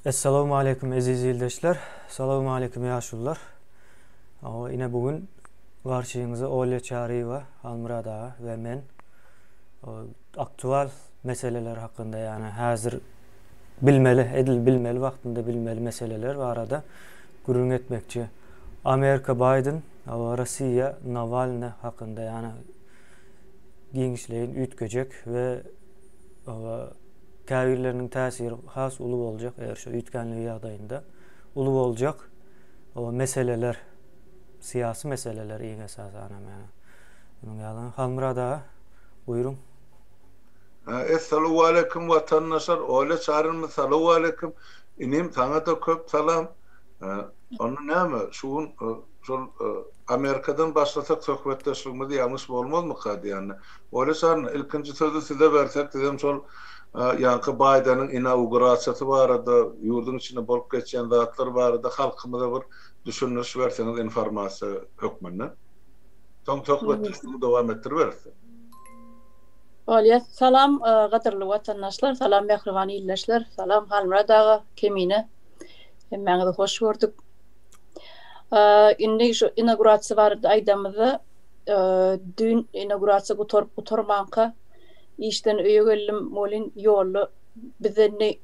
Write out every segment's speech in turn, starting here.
Essalawmaleýkum eziz ildeşler, salawmaleýkum ýaşulular. Ine bu gün garşyňyza Olýa Çaryýewa, Halmyrat aga we men aktual meseleler hakynda, ýagny häzir bilmeli, edil bilmeli wagtynda bilmeli meseleler barada gürrüň etmekçi. Amerika Baýden, Russiýa Nawalny hakynda, ýagny giňişleýin üýtgejek we käbirleriniň täsiri has uly boljak, eger şu üýtgänligi ýagdaýynda uly boljak o meseleler, syýasy meseleler iň esasanam ýa. Munuň ýaly Halmyrat aga, buýruň. Essalawwaleýkim watandaşlar, Olýa Çarynmy salawwaleýkim. Inim saňa-da köp salam. Onda näme, şu gün şol Amerikadan başlasak söhbetdeşligimizi ýalňyş bolmazmyka diýende. Olýa Çaryn, ilkinji sözi size bersek, sizem şol ýaňky Baýdeniň inaugurasiýasy barada, ýurduň içinde bolup geçýän zatlar barada halkymyza bir düşündiriş berseňiz informasiýa hökmünde. Soň söhbetdeşligi dowam etdiriberis. Bolýa. Salam gadyrly watandaşlar, salam mähriban ildeşler, salam Halmyrat aga, Kemine. Hemmäňizi hoş gördük. Indi şu inaugurasiýa barada aýdamyzda, düýn inaugurasiýa gutaryp gutarmanka işden öýe geldim, welin ýolda bizde indi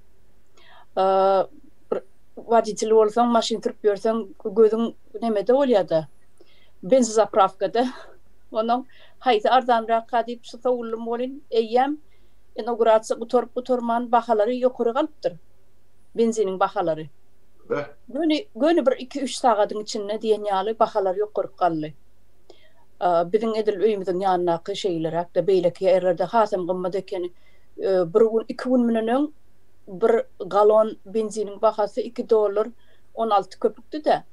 bir woditel bolsaň, maşyn sürüp ýörseň, gözüň nemede bolýar-da, benzozapravkada. Onuň haýsy arzanrakka diýip şu sowuldym welin, eýýäm inaugurasiýa gutaryp gutarman bahalary ýokary galypdyr. Benziniň bahalary. Göni, göni bir iki-üç sagadyň içinde diýen ýaly bahalar ýokaryk galdy. Biziň edil öýümiziň ýanyndaky şeýleräk-de, beýleki ýerlerde hasam gymmat ekeni. Bir gün, iki gün mundan öň bir galon benziniň bahasy iki dollar 16 köpükdi-de.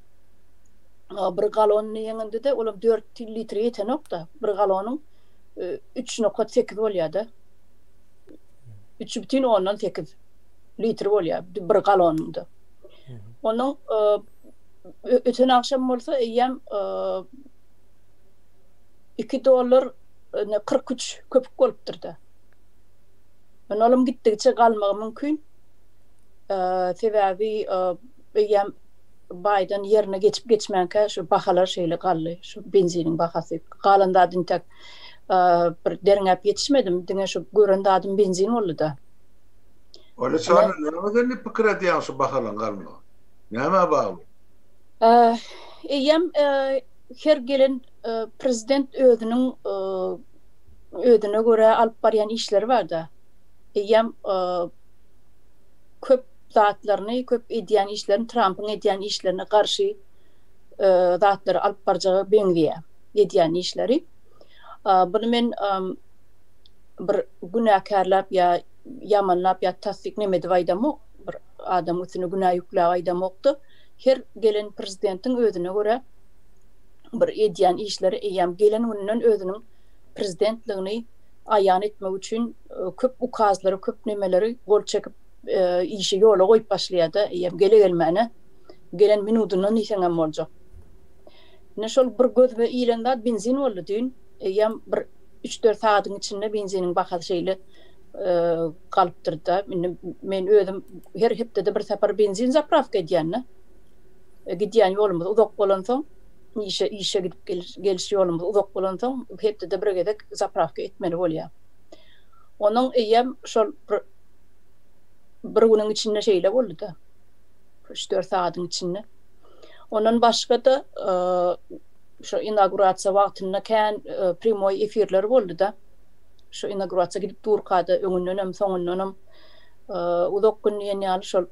Bir galon diýeňinde-de, olam dört litre ýetenok-da. Bir galonyň üç nokat sekiz bolýar-da. Üç bütin ondan sekiz. Litr bolýar bir galonynda. Onuň öten agşam bolsa eýýäm 2 dollar 43 köpük bolupdyr-da. Ýöne olam gitdigiçe galmagy mümkin. Sebäbi eýýäm Baýden ýerine geçip geçmänkä şu bahalar şeýle galdy. Şu benziniň bahasy. Galan zat intäk bir derňäp ýetişmedim. Diňe şu gören zadym benzin boldy-da. Ony çaga nämeden diýip pikir edýäň şu bahalaň galmagy? Nämä bagly? Eýýäm her gelen prezident özüniň özüne görä alyp barýan işleri barda. Eýýäm köp zatlaryny, köp edýän işlerini Trampyň edýän işlerine garşy zatlary alyp barjaga meňzeýär edýän işleri. Buny men bir günäkärläp ýa ýamanlap ýa tassyk neme edip aýdamok, bir adamyň üstüne günä ýükläp aýdamok-da, her gelen prezidentiň özüne görä bir edýän işleri eýýäm gelen gününden özüniň prezidentligini aýan etmek üçin köp ukazlary, köp nemeleri gol çekip işi ýola goýup başlaýar-da, eýýäm gele-gelmäne, gelen minudyndan diýseňem boljak. Ine şol bir gözüme ilen zat benzin boldy düýn. Eýýäm bir üç-dört sagadyň içinde benziniň bahasy şeýle galypdyr-da. Indi men özüm her hepdede bir sapar benzin zaprawka edýän-de. Gidýän ýolumyz uzak bolansoň, işe işe gidip geliş ýolumyz uzak bolansoň, hepdede bir gezek zaprawka etmeli bolýar. Onuň eýýäm şol bir bir günüň içinde şeýle boldy-da. Üç-dört sagadyň içinde. Ondan başga-da Şo inaugurasiýa wagtynda kän primoý efirler boldy-da. Şo inaugurasiýa gidip durka-da öňündenem, soňundanam uzak gün diýen ýaly şol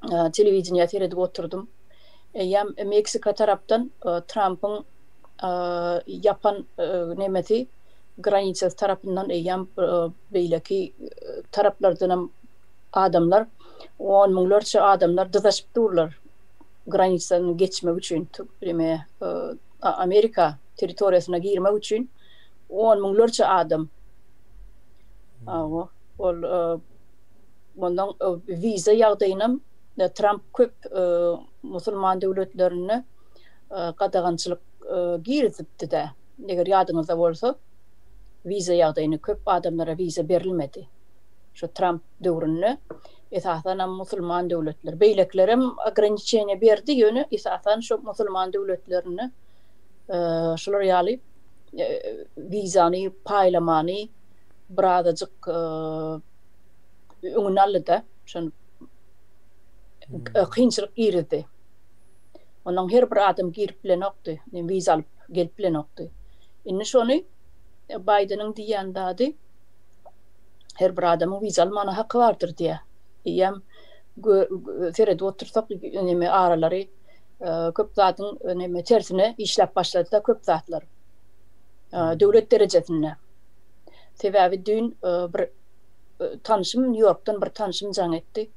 telewideniýä seredip oturdym. Eýýäm Meksika tarapdan Trampyň ýapan nemesi granisasy tarapyndan eýýäm beýleki taraplardanam adamlar on müňlerçe adamlar dyzaşyp durlar. Granisany geçmek üçin, neme, Amerika territoriýasyna girmek üçin on müňlerçe adam. Hawa, ol ondan wiza ýagdaýynam Tramp köp musulman döwletlerinde gadagançylyk girizipdi-dä. Eger ýadyňyzda bolsa, wiza ýagdaýyny köp adamlara wiza berilmedi. Şu Tramp döwründe esasanam musulman döwletler, beýlekilerem ograniçeniýe berdi, ýöne esasan şu musulman döwletlerinde şular ýaly wizany paýlamany birazajyk öňüni aldy-da, şony kynçylyk girizdi. Ondan her bir adam girip bilenokdy, wiza alyp gelip bilenokdy. Indi şony Baýdeniň diýýän zady her bir adamyň wiza almana haky bardyr diýýär. Eýýäm seredip otursak neme aralary köp zadyň neme tersine işläp başlady-da köp zatlar. Döwlet derejesinde. Sebäbi düýn bir tanşym Nýu-Ýorkdan bir tanşym jaň etdi.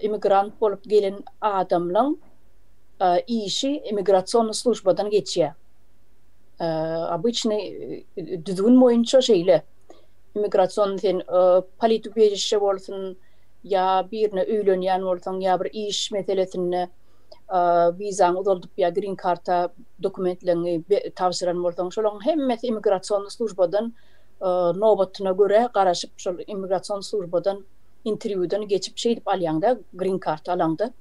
Immigrant bolup gelen adamlaň işi immigrasionnyý službadan geçýär. Obyçnyý düzgün boýunça şeýle. Immigrasion sen politubežişçe bolsun ýa birine öýlenýän bolsaň ýa bir iş meselesinde wizaňy uzaldyp ýa green karta dokumentleriňi tabşyran bolsaň şolaryň hemmesi immigrasionnyý službadan nobatyna görä garaşyp şol immigrasion službadan interwýudan geçip şeýdip alýaňda green karta alaňda.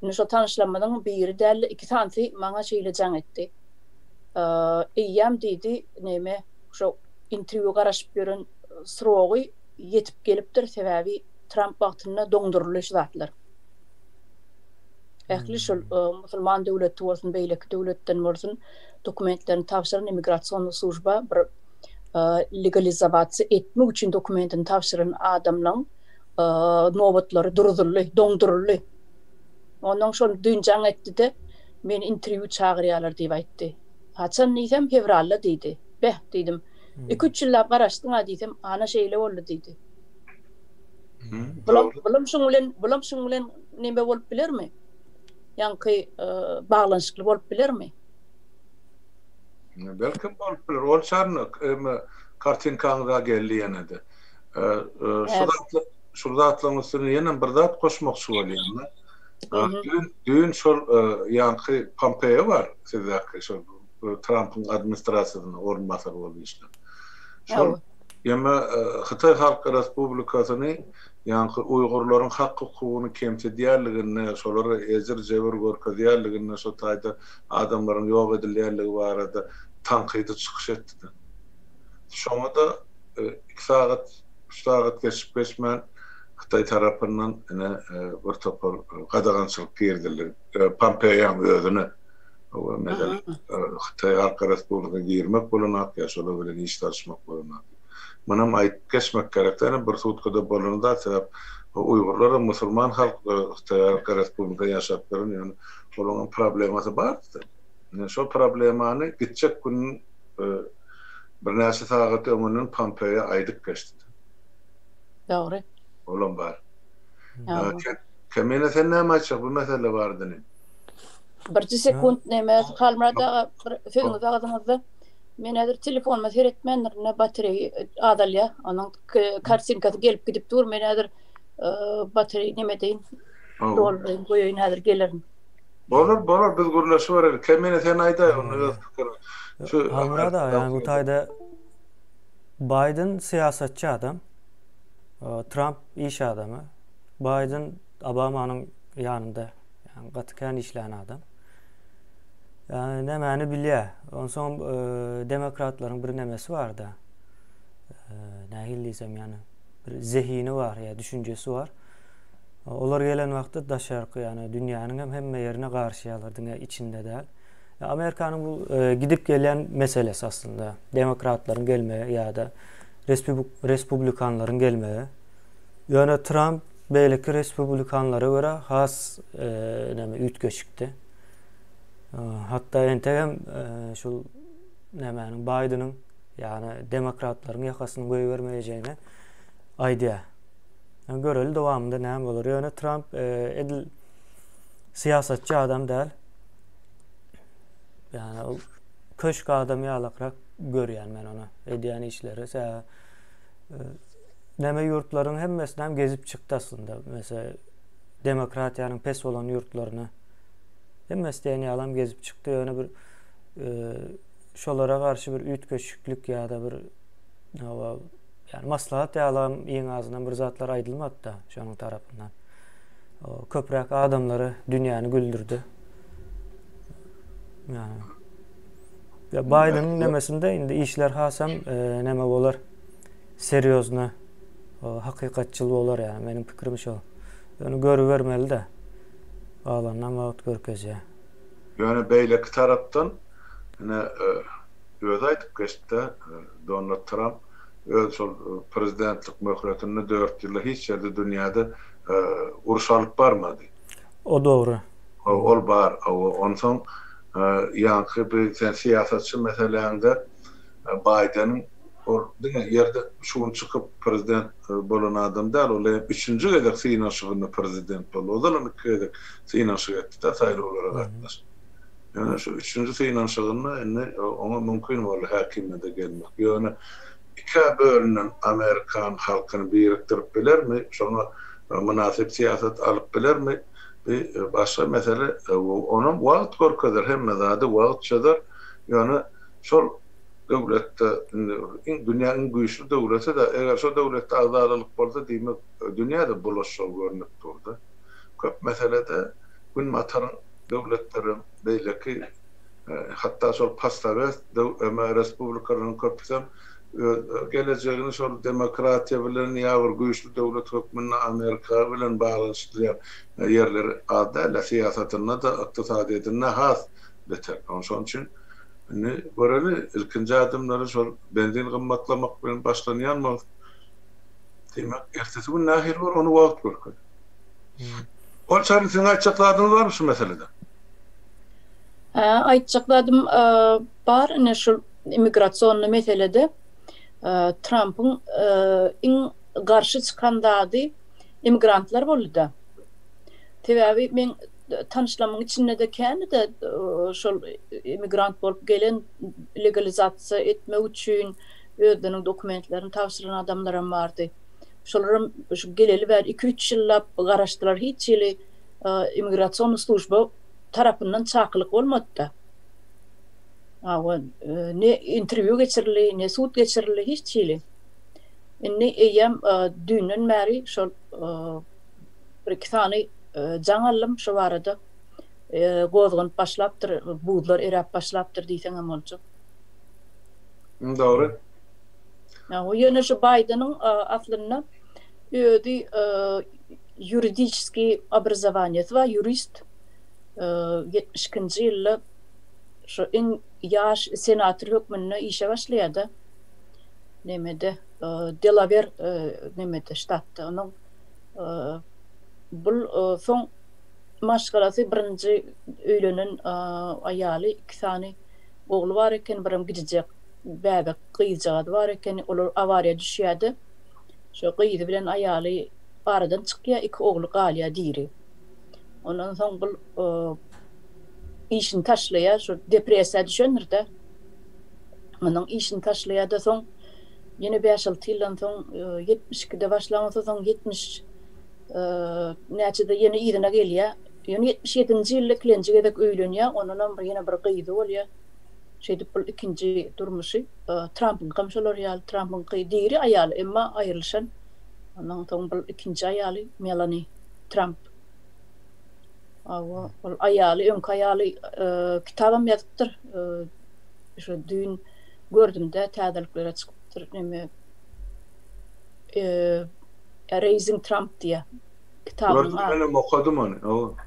Indi şo tanyşlarymyzyň biri däldi iki sanysy maňa şeýle jaň etdi. Eýýäm diýdi neme şo interwýu garaşyp ýören srogy ýetip gelipdir sebäbi Tramp wagtynda doňduryldy şu zatlar. Ähli şol musulman döwleti bolsun beýleki döwletden bolsun dokumentlerini tabşyran immigrasionnyý služba bir legalizowasiýa etmek üçin dokumentini tabşyran adamlaň nobatlary duruzyldy, doňduryldy. Ondan şol düýn jaň etdi-de, meni interwýu çagyrýarlar diýip aýtdy. Haçan diýsem, fewralda diýdi. Beh, diýdim. Iki-üç ýyllap garaşdyň-a diýsem, ana şeýle boldy diýdi. Bulam, bulam şuň bilen, bulam şuň bilen neme bolup bilermi? Ýaňky baglanyşykly bolup bilermi? Belkem bolup biler. Ol çarnyk, eme kartinkaňyza geldi ýene-de. Şu zatlar, şu zatlaryň üstüne ýene bir zat goşmakçy bolýan-da. Düýn, düýn şol ýaňky Pompeo bar sizdäki şol Trampyň administrasiýasynda orunbasary bolup işlän. Şol ýeme Hytaý Halk Respublikasyny ýaňky uýgurlaryň hak-hukugyny kemsidýänliginde, şolara ejir-jebir görkezýänliginde, şo taýda adamlaryň ýok edilýänligi barada tankydy çykyş etdi-de. Şoňa-da iki sagat, üç sagat geçip-geçmän Hytaý tarapyndan ine bir topar gadagançylyk girizildi. Pompeoýaň özüne. Meselem, Hytaý Halk Respublikasyna girmek bolanok ýa şolar bilen iş salyşmak bolanok. Munam aýdyp geçmek gerek däl, bir sutkada bolany zat, sebäp uýgurlaram musulman halk, Hytaý Halk Respublikasynda ýaşap ýören, ýöne olaryň problemasy bardy. Ine şol problemany gitjek gün birnäçe sagat öňünden Pompeo aýdyp geçdi. Dogry. Olam bar. Kemine sen näme aýtjak bu mesele barada inim? Birji sekunt neme Halmyrat aga bir sözüňiz agzyňyzda. Men häzir telefonyma seretmändirin, batareýi azalýar. Onuň kartinkasy gelip gidip dur. Men häzir batareýi neme edeýin? Dolduraýyn, goýaýyn häzir gelerin. Bolar, bolar biz gürleşibereli. Kemine sen aýdaý onda öz pikiriňi. Şu Halmyrat aga, ýani bu taýda Baýden syýasatçy adam. Tramp iş adamy. Baýden Obamanyň ýanynda ýani gaty kän işlän adam. Ýani nämäni bilýär. Onsoň demokratlaryň bir nemesi bar-da. Nähili diýsem ýani bir zehini bar ýa düşünjesi bar. Olar gelen wagtda daşarky ýani dünýäniň hem hemme ýerine garyşýarlar diňe içinde däl. Amerikanyň bu gidip gelýän meselesi aslynda demokratlaryň gelmegi ýa-da respublikanlaryň gelmegi. Ýöne Tramp beýleki respublikanlara görä has näme üýtgeşikdi. Hatda entegem şul nämäniň Baýdeniň ýagny demokratlaryň ýakasyny goýbermejegini aýdýar. Göreli dowamynda näme bolar. Ýöne Tramp edil syýasatçy adam däl. Ýagny ol köşk adamy ýalakrak görýän men ony edýän işleri. Sebäbi näme ýurtlaryň hemmesini hem gezip çykdy aslynda. Mesela demokratiýanyň pes bolan ýurtlaryny hemmesi diýen ýaly hem gezip çykdy. Ýöne bir şolara garşy bir üýtgeşiklik ýa-da bir hawa. ýani maslahat ýalam iň azyndan bir zatlar aýdylmady-da şonuň tarapyndan. Köpräk adamlary dünýäni güldürdi. Ýani Ya Baýdeniň nemesinde indi işler hasam e, neme bolar? Serýozny, hakykatçyl bolar ýani meniň pikirim şo. Ýöne görübermeli-de. Galanynam wagt görkezýär. Ýöne beýleki tarapdan ine özi aýdyp geçdi-de Donald Tramp öz şol prezidentlik möhletinde dört ýylda hiç ýerde dünýäde uruş alyp barmady. O dogry. Ol bar. Onsoň ýaňky bir sen syýasatçy meseläňde Baýdeniň ol diňe ýerde şu gün çykyp prezident bolan adam däl, ol hem üçünji gezek synanyşygynda prezident boldy. Ozalam iki gezek synanyşyk etdi-de saýlawlara gatnaşyp. Ýöne şu üçünji synanyşygynda indi oňa mümkin boldy häkimiýete gelmek. Ýöne ikä bölünen amerikan halkyny birikdirip bilermi, şoňa mynasyp syýasat alyp bilermi, bu başga mesele. Onam wagt görkezer, hemme zady wagt çözer. Ýöne şol döwletde indi iň dünýäň iň güýçli döwleti-de, eger şo döwletde agzalalyk bolsa, diýmek dünýä-de bulaşjagy görnüp dur-da. Köp meselede Günbataryň döwletlerem, beýleki hatda şol postsowet respublikalaryň köpüsem öz gelejegini şol demokratiýa bilen ýa bir güýçli döwlet hökmünde Amerika bilen baglanyşdyrýan ýerleri az däl-de, syýasatynda-da, ykdysadyýetinde has beter. Şonuň üçin indi göreli, ilkinji ädimleri şol benzin gymmatlamak bilen başlanýan bolsa, diýmek, ertesi gün nähili bolar, ony wagt görkezer. Ol Çary siziň aýtjak zadyňyz barmy şu meselede? Hä, aýtjak zadym bar ine şul immigrasionny meselede Trampyň iň garşy çykan zady immigrantlar boldy-da. Sebäbi meň tanyşlarymyň içinde-de känide şol immigrant bolup gelen legalizasiýa etmek üçin özleriniň dokumentlerini tabşyran adamlaram bardy. Şolaram şu geleli bäri iki-üç ýyllap garaşdylar, hiç hili immigrasionnyý služba tarapyndan çakylyk bolmady-da. Hawa, ne interwýu geçirildi, ne sud geçirildi, hiç hili. Indi eýýäm düýnden bäri şol bir-iki sany jaň aldym şu barada. Gozganyp başlapdyr, buzlar eräp başlapdyr diýseňem boljak. Dogry. Ýöne şu Baýdeniň aslynda özi ýuridiçeskiý obrazowaniýasy bar, ýurist. 72-nji ýylda şu iň ýaş senator hökmünde işe başlaýar-da. Nemede, Delawer nemede ştatda. Onuň bul soň maşgalasy birinji öýlenen aýaly iki sany ogly bar eken, birem gijijek bäbek gyzjagazy bar ekeni, olar awariýa düşýär-de, şo gyzy bilen aýaly aradan çykýar, iki ogly galýar diri. Ondan soň bul işini taşlaýar, şo depressiýa düşendir-de. Onuň işini taşlaýar-da, soň ýene bäş-alty ýyldan soň, 72-de başlan bolsa, soň 70 näçede ýene yzyna gelýär. Ýöne 77-nji ýylda ikilenji gezek öýlenýär, ondanam ýene bir gyzy bolýar. Şeýdip bul ikinji durmuşy. Trampyňkam şolar ýaly. Trampyňky diri aýaly, emma aýrylyşan. Ondan soň bul ikinji aýaly Melani Tramp. Hawa, ol aýaly, öňki aýaly kitabam ýazypdyr. Şu düýn gördüm-de, täzeliklere çykypdyr. Neme Raising Trump diýýär. Kitabynyň ady. Menem okadym ony.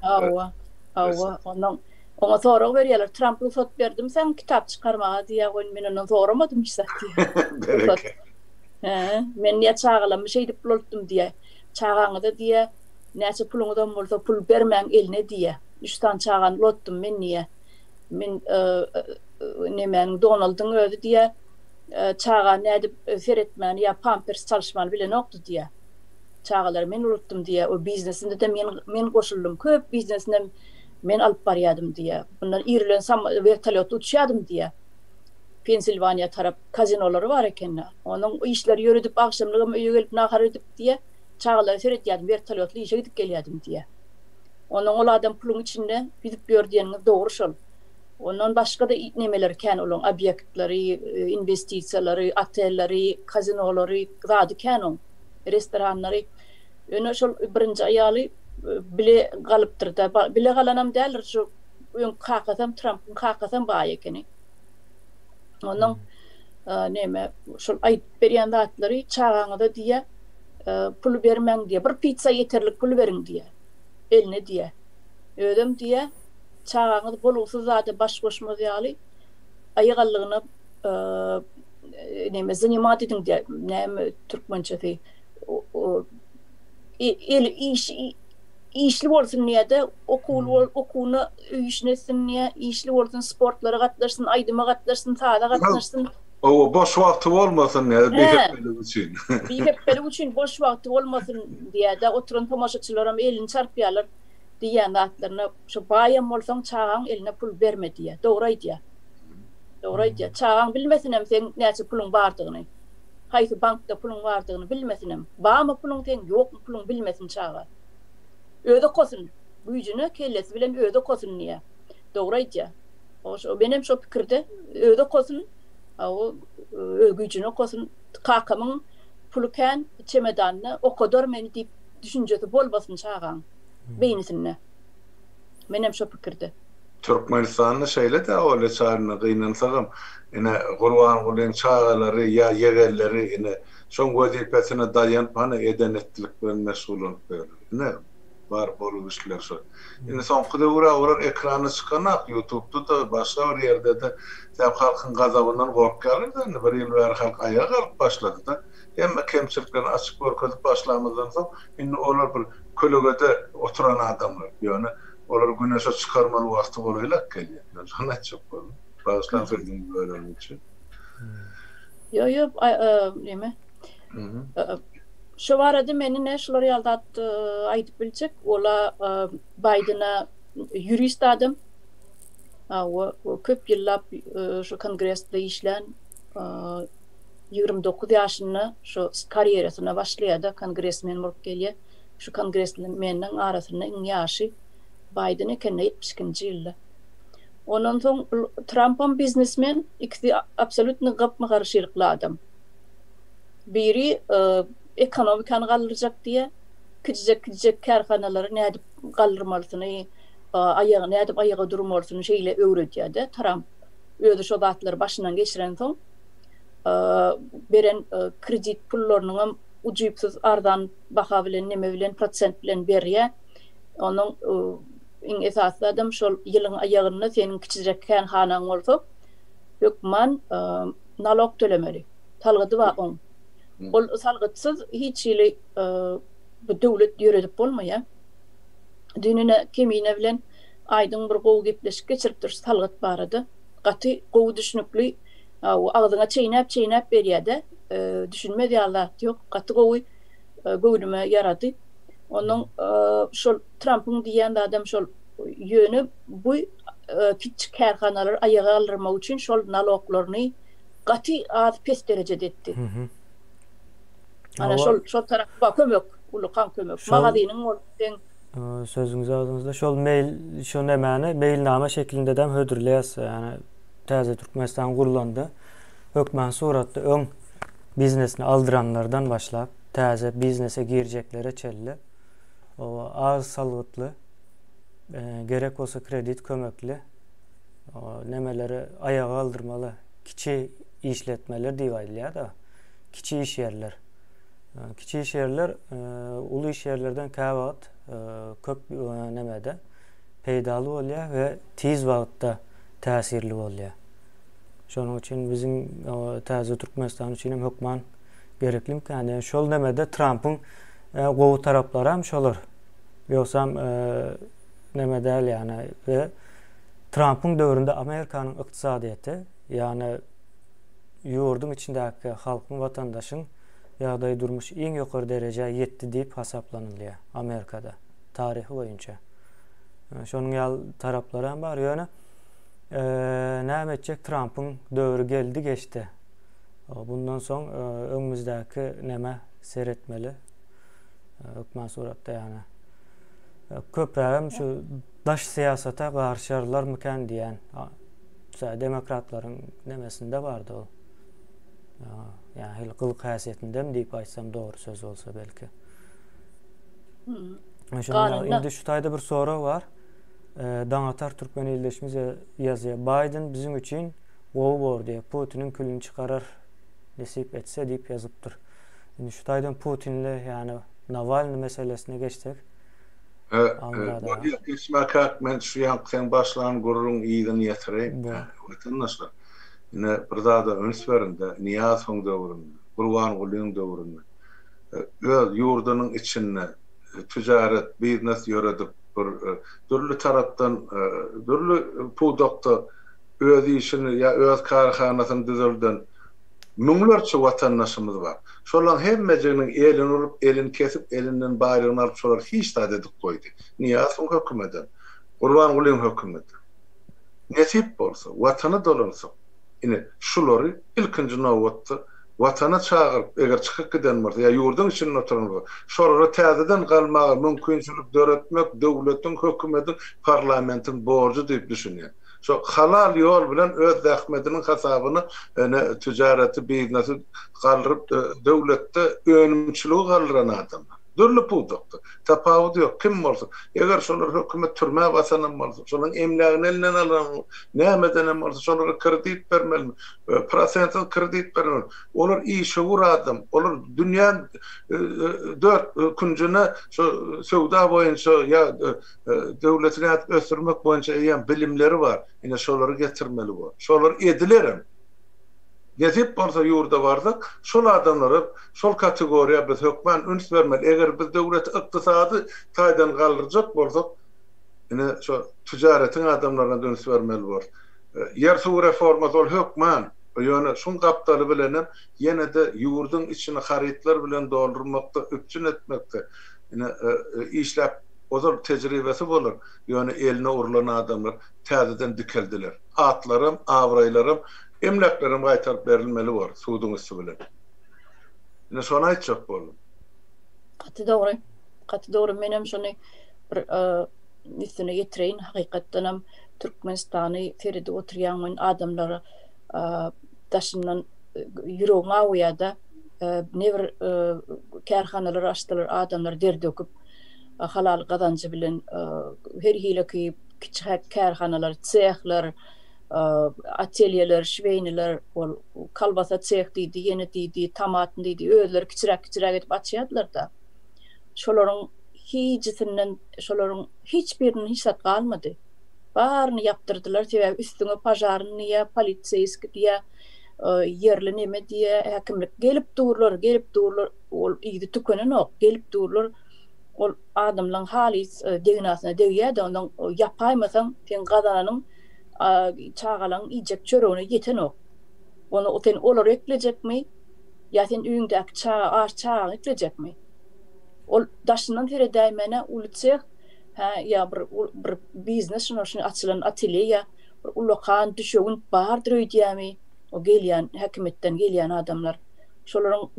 Hawa. Hawa, ondan Oňa sorag berýärler, Tramp rugsat berdimi saňa kitap çykarmaga diýýär, goý men ondan soramadym hiç zat diýýär. Bereke. Hä, men diýýär çagalamy şeýdip ulaltdym diýýär. Çagaňyza diýýär, näçe puluňyzam bolsa pul bermäň eline diýýär. Üç sany çagany ulaltdym men diýýär. Men nemäniň Donaldyň özi diýýär, çaga nädip seretmäni ýa pampers çalyşmany bilenokdy diýýär. Çagalary men ulaltdym diýýär. O biznesinde-de men men goşuldym. Köp biznesinem Men alyp barýadym diýýär. Mundan ir bilen wertolýotda uçýadym diýýär. Pensilwaniýa tarap kazinolary bar eken-dä. Onuň işleri ýöredip, agşamlygam öýe gelip nahar edip diýýär, çagalara seredýädim, wertolýotly işe gidip gelýädim diýýär. Onnoň ol adam puluň içinde ýüzüp ýör diýeniňiz dogry şol. Ondan başga-da nemeleri kän olaň, obýektleri, inwestisiýalary, otelleri, kazinolary, zady kän oň, restoranlary. Ýöne şol birinji aýaly bile galypdyr-da. Bile galanam däldir, şu öňki kakasam, Trampyň kakasam baý ekeni. Onnoň neme, şol aýdyp berýän zatlary çagaňyza diýýär, pul bermäň diýýär. Bir pitsa ýeterlik pul beriň diýýär. Eline diýýär. Özem diýýär, çagaňyz bolgusyz zada baş goşmaz ýaly aýagallygyna neme zanimat ediň diýýär. Näme türkmençesi? Eli iş işli bolsun diýýär-de, okuwly bol, okuwyna öý işini etsin diýýär, işli bolsun, sportlara gatnaşsyn, aýdyma gatnaşsyn, saza gatnaşsyn. Hawa, boş wagty bolmasyn diýýär, bihepbelik üçin. Bihepbelik üçin boş wagty bolmasyn diýýär-de, oturan tomaşaçylaram elini çarpýarlar diýýän zatlaryna. Şo baýam bolsaň, çagaň eline pul berme diýýär. Dogry aýdýar. Dogry aýdýar. Çagaň bilmesinem seň näçe puluň bardygyny. Haýsy bankda puluň bardygyny bilmesinem. Barmy puluň seň, ýokmy puluň bilmesin çaga. Özi okasyn. Güýjüne, kellesi bilen özi okasyn diýýär. Dogry aýdýar. Şo menem şo pikirde. Özi okasyn. Hawa, öz güýjüne okasyn. Kakamyň puly kän, çemedanda okadar meni diýip düşünjesi bolmasyn çagaň beýnisinde. Menem şo pikirde. Türkmenistanda şeýle-dä ol çaryna gynansagam ine Gurbangulyň çagalary ýa ýegenleri ine şoň wezipesine daýanyp hany eden-etdilik bilen meşgullanyp ýörler. Ine bar bolup işler şol. Indi soňky döwür-ä olar ekrana çykanak ýutubda-da başga bir ýerde-de sebäp halkyň gazabyndan gorkýarlar-da indi bir ýyl bäri halk aýaga galyp başlady-da. Hemme kemçiliklerini açyk görkezip başlamyzdan soň indi olar bir kölegede oturan adamlar. Ýöne olary güneşe çykarmaly wagty golaýlap gelýär. Men şony aýtjak boldum. Bagyşlaň sözüňizi bölenim üçin. Ýok, ýok, neme? Şo barada men ine şular ýaly zat aýdyp biljek. Ola Baýdena ýurist adam. Hawa, köp ýyllap şu kongresde işlän 29 ýaşynda şu karýerasyna başlaýar-da, kongresmen bolup gelýär. Şu kongresmenleriň arasynda iň ýaşy Baýden eken-de 72-nji ýylda. Ondan soň Trampam biznesmen, ikisi absolýutno gapma-garşylykly adam. Biri ekonomikany galdyrjak diýýär, kiçijek-kiçijek kärhanalary nädip galdyrmalysyny, aýagy nädip aýaga durmalysyny şeýle öwredýär-de Tramp. Özi şo zatlary başyndan geçirensoň, beren kredit pullarynyňam ujypsyz arzan baha bilen neme bilen prosent bilen berýär. Onuň iň esasy zadam şol ýylyň aýagynda seniň kiçijek kärhanaň bolsa hökman nalog tölemeli. Salgydy bar oň. Ol salgytsyz hiç hili bu döwlet ýöredip bolmaýar. Düýn ine Kemine bilen Aýdyň bir gowy gepleşik geçiripdir şu salgyt barada. Gaty gowy düşnükli agzyňa çeýnäp çeýnäp berýädä. Düşünmez ýaly zat ýok. Gaty gowy göwnüme ýarady. Onuň şol Trampyň diýýän zadam şol ýöne bu kiçi kärhanalary aýaga galdyrmak üçin şol naloglaryny gaty az pes derejede etdi. Ana şol şol tarapy kömek, ullakan kömek. Magazynyň bolsun seň. Sözüňiz agzyňyzda şol meýil şo nämäni meýilnama şeklindedem hödürleýäs. Ýani täze Türkmenistan gurlanda hökman suratda öň biznesini aldyranlardan başlap täze biznese girjeklere çenli o az salgytly gerek bolsa kredit kömekli nemeleri aýaga galdyrmaly kiçi işletmeler diýip aýdylýar-da kiçi iş ýerler. Kiçi iş ýerler uly iş ýerlerden käwagt köp nemede peýdaly bolýar we tiz wagtda täsirli bolýar. Şonuň üçin biziň täze Türkmenistan üçin hem hökman gereklimikän. Ýani şol nemede Trampyň gowy taraplary hem şolar. Ýogsam neme däl ýani we Trampyň döwründe Amerikanyň ykdysadyýeti ýani ýurduň içindäki halkyň watandaşyň ýagdaýy durmuş iň ýokary derejä ýetdi diýip hasaplanylýar Amerikada taryhy boýunça. Şonuň ýaly taraplary hem bar. Ýöne näme etjek Trampyň döwri geldi geçdi. Bundan soň öňümizdäki näme seretmeli. Hökman suratda ýagny. Köprägem şu daş syýasata garyşarlarmykan diýen. Köpüsi demokratlaryň nemesinde bardy ol. Ýa hil gylyk häsiýetindemi diýip aýtsam dogry söz bolsa belki. Hmm. Şonuň indi şu taýda bir sorag bar. Daňatar türkmen ildeşimiz ýazýar. Biden biziň üçin gowy bor diýýär. Putiniň külüni çykarar nesip etse diýip ýazypdyr. Indi şu taýdan Putinle ýani Nawalny meselesine geçsek. Bolýar geçmäkäk men şu ýaňky seň başlan gürrüň yzyny ýetireýin. Watandaşlar ine bir zada üns beriňde Nyýazowyň döwründe, Gurbangulyň döwründe öz ýurdunyň içinde tüjaret, biznes ýöredip bir dürli tarapdan dürli pudakda öz işini ýa öz kärhanasyny düzelden müňlerçe watandaşymyz bar. Şolaň hemmejiginiň elini urup, elini kesip, elinden baýlygyny alyp şolar hiç zat edip goýdy. Nyýazowyň hökümedem, Gurbangulyň hökümedem. Nesip bolsa, Watana dolansak, ine, şulary ilkinji nobatda Watana çagyryp, eger çykyp giden bolsa ýa ýurduň içinde oturan bolsa, şolara täzeden galmaga mümkinçilik döretmek döwletiň, hökümediň, parlamentiň borjy diýip düşünýän. Şo halal ýol bilen öz zähmetiniň hasabyna ene tijareti, biznesi galdyryp, döwletde önümçiligi galdyran adamlar. Dürli pudakda. Tapawudy ýok, kim bolsa. Eger şolar hökümet türmä basanam bolsa, şolaryň emlägini elinden alanam bolsa, näme edenem bolsa, şolara kredit bermelimi, prosentsiz kredit bermelimi. Olar işewür adam. Olar dünýäň dört künjüne şo söwda boýunça ýa döwleti nädip ösdürmek boýunça eýýäm bilimleri bar. Ine şolary getirmeli bor. Şolar edilerem. Nesip bolsa ýurda barsak, şol adamlara, şol kategoriýa biz hökman üns bermeli. Eger biz döwleti ykdysady taýdan galdyrjak bolsak, ine şo tijaretiň adamlaryna-da üns bermeli borus. Ýer-suw reformasy ol hökman. Ýöne şuň gapdaly bilenem ýene-de ýurduň içini harytlar bilen doldurmakda, üpjün etmekde ine işläp ozal tejribesi bolan, ýöne eline urlan adamlar täzeden dikeldiler. Atlaram, abraýlaram, emläklerem gaýtaryp berilmeli bor suduň üsti bilen. Ine şony aýtjak boldum. Gaty dogry. Gaty dogry. Menem şony bir üstüne ýetireýin. Hakykatdanam Türkmenistany seredip oturýaň men adamlara daşyndan ýüregiň awuýada ne bir kärhanalar açdylar adamlar der döküp halal gazanjy bilen her hileki kiçi kärhanalar sehler atelýeler şweýniler ol kolbasa seh diýdi ýene diýdi tomatny diýdi özleri kiçiräk kiçiräk edip açýardylar-da şolaryň hijisinden şolaryň hiç birinden hiç zat galmady. Baryny ýapdyrdylar, sebäbi üstüňe požarnyý diýýär, poliseýskiý diýýär, ýerli neme diýýär, häkimlik gelip durlar, gelip durlar, ol yzy tükenenok, gelip durlar. Ol adamlaň halys degnasyna degýär-de, ondan ýapaýmasaň, seň gazananyň çagalaň iýjek çöregine ýetenok. Ony sen olary eklejekmi ýa sen öýüňdäki çaga aç çagaňy eklejekmi? Ol daşyndan seredäýmäne uly seh, hä, ýa bir bir biznes şuna şuny açylan atelýe ýa bir ullakan düşewünt bardyr öýdýämi o gelýän häkimiýetden gelýän adamlar. Şolaryň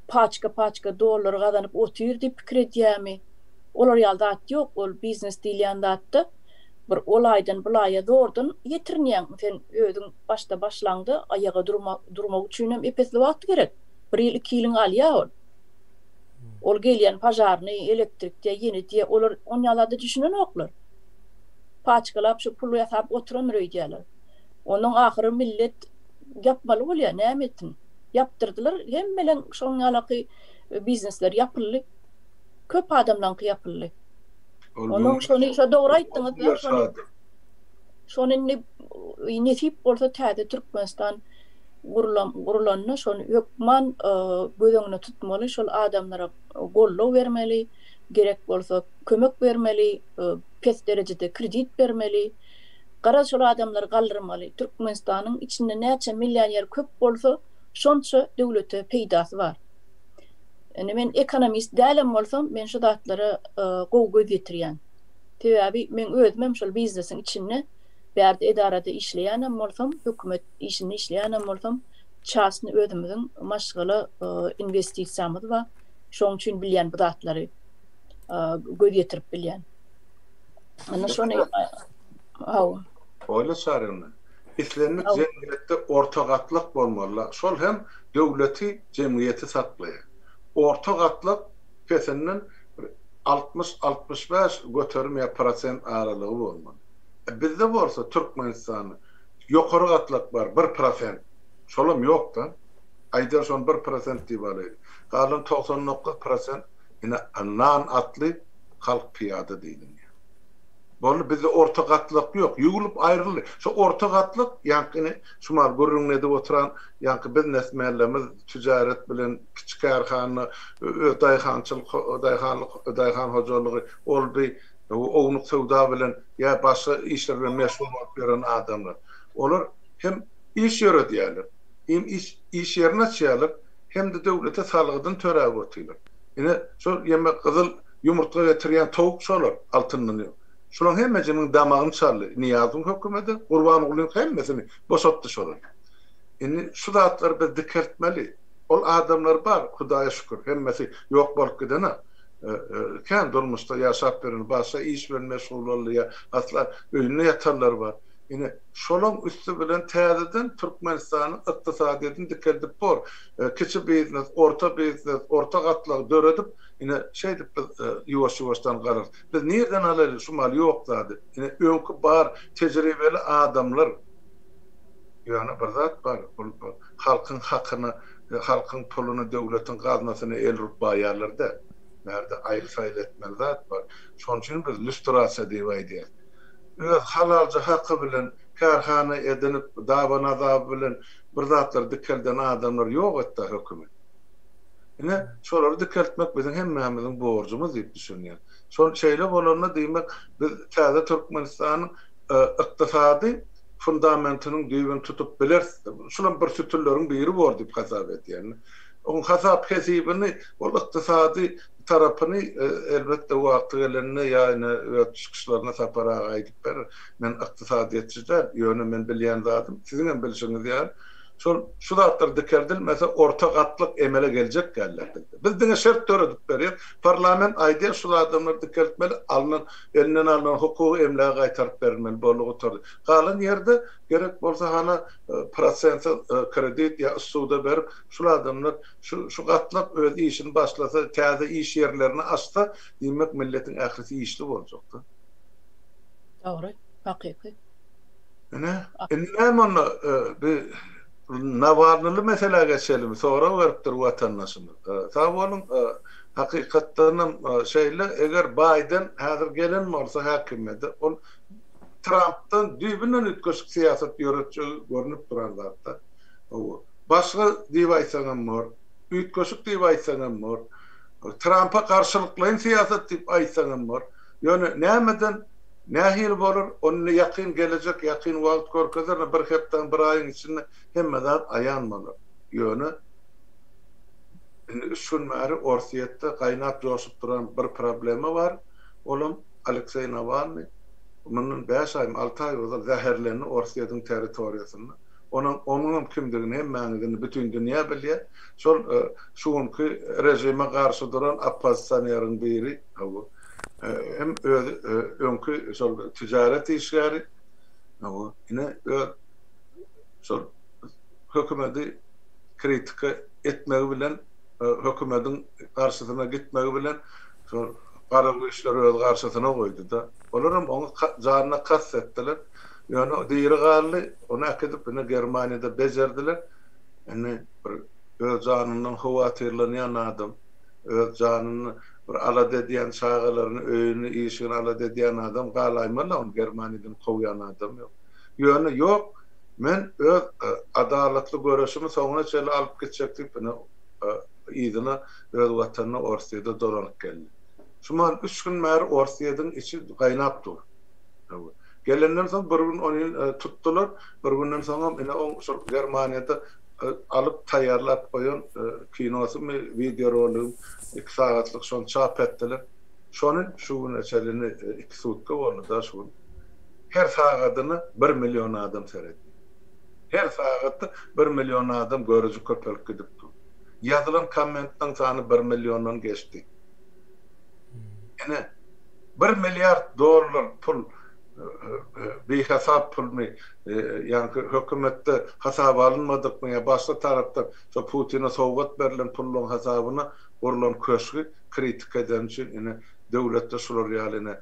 paçka-paçka dollar gazanyp otyr diýip pikir edýämi? Olar ýaly zat ýok, ol biznes diýilýän zatda bir ol aýdan bul aýa zordan ýetirinýäň. Sen özüň başda başlaňda aýaga durmak üçinem ep-esli wagt gerek. Bir ýyl, iki ýylyňy alýar ol. Ol gelýän požarnyý, elektrik diýä, ýene diýä, olar onýa zada düşünenoklar. Paçkalap şu pul ýasap oturandyr öýdýärler. Onuň ahyry millet ýapmaly bolýar, näme etsin. Ýapdyrdylar, hemmeleň şoň ýalaky biznesler ýapyldy. Köp adamlaňky ýapyldy. Onuň şony şo dogry aýtdyňyz şony. Şony indi nesip bolsa täze Türkmenistan gurulan gurulanda şony hökman göz öňünde tutmaly, şol adamlara goldaw bermeli, gerek bolsa kömek bermeli, pes derejede kredit bermeli. Garaz şol adamlary galdyrmaly. Türkmenistanyň içinde näçe millioner köp bolsa, şonça döwlete peýdasy bar. Indi men ekonomist dälem bolsam, men şu zatlara gowy göz ýetirýän. Sebäbi meň özümem şol biznesiň içinde bärde edarada işleýänem bolsam, hökümet işinde işleýänem bolsam, çasny özümiziň maşgala inwestisiýamyz bar. Şoň üçin bilýän bu zatlary göz ýetirip bilýän. Ana şony hawa. Oýla çarygyna. Islendik jemgyýetde orta gatlak bolmaly. Şol hem döwleti, jemgyýeti saklaýar. Orta gatlak pesinden bir 60, 65 göterim ýa prosent aralygy bolmaly. Bizde bolsa Türkmenistanda ýokary gatlak bar, bir prosent. Şolam ýok-da. Aýdar şony bir prosent diýip alaýly. Galan 99 prosent ine nan atly halk pyýada diýilýär. Boldy bizde orta gatlak ýok. Ýuwlup aýryldy. Şo orta gatlak ýaňky ine şu mahaly gürrüňini edip oturan ýaňky biznesmenlerimiz tijaret bilen kiçi kärhana öz daýhançylyk daýhanlyk daýhan hojalygy ol bi ownuk söwda bilen ýa başga işler bilen meşgul bolup ýören adamlar. Olar hem iş ýöredýärler, hem iş iş ýerini açýarlar, hem-de döwlete salgydyny töräp otyrlar. Ine şol ýeme gyzyl Ýumurtga getirýän towuk şolar, altyndan ýok. Şolaň hemmejiniň damagyny çaldy Nyýazowyň hökümedi, Gurbangulyň hemmesini boşatdy şolar. Indi şu zatlary biz dikeltmeli. Ol adamlar bar, Hudaýa şükür, hemmesi ýok bolup giden-ä. Kän durmuşda ýaşap ýören, başga iş bilen meşgul boldy ýa asla öýünde ýatanlar bar. Ine, şolaň üsti bilen täzeden Türkmenistanyň ykdysadyýetini dikeldip bor. Kiçi biznes, orta biznes, orta gatlagy döredip, Ine, şeýdip biz ýuwaş-ýuwaşdan galarys. Biz nirden alaýly şu maly ýok zady. Ine, öňki bar tejribeli adamlar. Ýöne bir zat bar, ol halkyň hakyna, halkyň puluny, döwletiň gaznasyna el urup baýarlar däl. Bärde aýyl-saýyl etmeli zat bar. Şonuň üçin biz lýustrasiýa diýip aýdýarys. Öz halalja haky bilen kärhana edinip, daban-azaby bilen bir zatlar dikelden adamlar ýok etdi hökümet. Ine, şolary dikeltmek biziň hemmämiziň borjumyz diýip düşünýän. Şol şeýle bolanda, diýmek, biz täze Türkmenistanyň ykdysady fundamentiniň düýbüni tutup bileris. Şulam bir sütünleriň biri bor diýip hasap edýän. Oň hasap-hesibini, ol ykdysady tarapyny elbetde wagty gelende ýa ine öz çykyşlarynda Sapar aga aýdyp berer. Men ykdysadyýetçi däl, ýöne men bilýän zadym, siziňem bilşiňiz ýaly, Şol şu zatlar dikeldilmese orta gatlak emele geljek däldir bizde. Biz diňe şert döredip berýäs. Parlament aýdýar şul adamlary dikeltmeli, alnan elinden alnan hukugy emlägi gaýtaryp berilmeli boldy gutardy. Galan ýerde gerek bolsa hana prosentsiz kredit ýa ssuda berip şul adamlar şu şu gatlak öz işini başlasa täze iş ýerlerini açsa diýmek milletiň ählisi işli boljakda. Dogry, hakyky. Ine, indi näme onda bi Nawalnyly meselä geçelimi, sorag beripdir watandaşymyz. Sag boluň, hakykatdanam şeýle, eger Baýden häzir gelen bolsa häkimiýete, ol Trampdan düýbünden üýtgeşik syýasat ýöretjegi görnüp duran zatda. Hawa, başga diýip aýtsaňam bor, üýtgeşik diýip aýtsaňam bor, Trampa garşylyklaýyn syýasat diýip aýtsaňam bor. Ýöne nämeden Nähili bolar, ony indi ýakyn gelejek, ýakyn wagt görkezer, ine bir hepdäň, bir aýyň içinde hemme zat aýan bolar. Ýöne indi üç gün bäri Orsýetde gaýnap-joşup duran bir problema bar, olam Alekseý Nawalnyý mundan bäş aýmy, alty aý ozal zäherlendi Orsýetiň territoriýasynda. Onuň, onuňam kimdigini hemmäňiz indi bütin dünýä bilýär. Şol şu günki režime garşy duran oppozisioneriň biri, hawa. Hem özi öňki şol tijaret işgäri, ine öz şol hökümeti kritika etmegi bilen, hökümetiň garşysyna gitmegi bilen şol gara güýçleri öz garşysyna goýdy-da. Olar hem oňa janyna kast etdiler. Ýöne diri galdy, ony äkidip ine Germaniýada bejerdiler. Indi bir öz janyndan howatyrlanýan adam, öz janyny Bir alada edýän çagalaryny, öýüni, işigini alada edýän adam galaýmaly ony Germaniýadan kowýan adam ýok. Ýöne ýok, men öz adalatly göreşimi soňuna çenli alyp gitjek diýip ine yzyna öz watanyna Orsýede dolanyp geldi. Şu mahal üç gün bäri Orsýediň içi gaýnap dur. Gelenden soň bir gün ony tutdular, bir günden soňam ine oň şol Germaniýada alyp taýýarlap goýan kinosymy, wideoroligim iki sagatlyk şony çap etdiler. Şony şu güne çenli indi iki sutka boldy-da şu gün. Her sagadyna bir million adam seretdi. Her sagatda bir million adam görüji köpelip gidip dur. Ýazylan kommentleň sany bir milliondan geçdi. Ine, bir milliard dollar pul. Bihasap pulmy, ýaňky hökümetde hasaba alynmadykmy ýa başga tarapdan şo Putine sowgat berlen pullaryň hasabyna gurlan köşgi kritika edeni üçin ine döwletde şular ýaly ine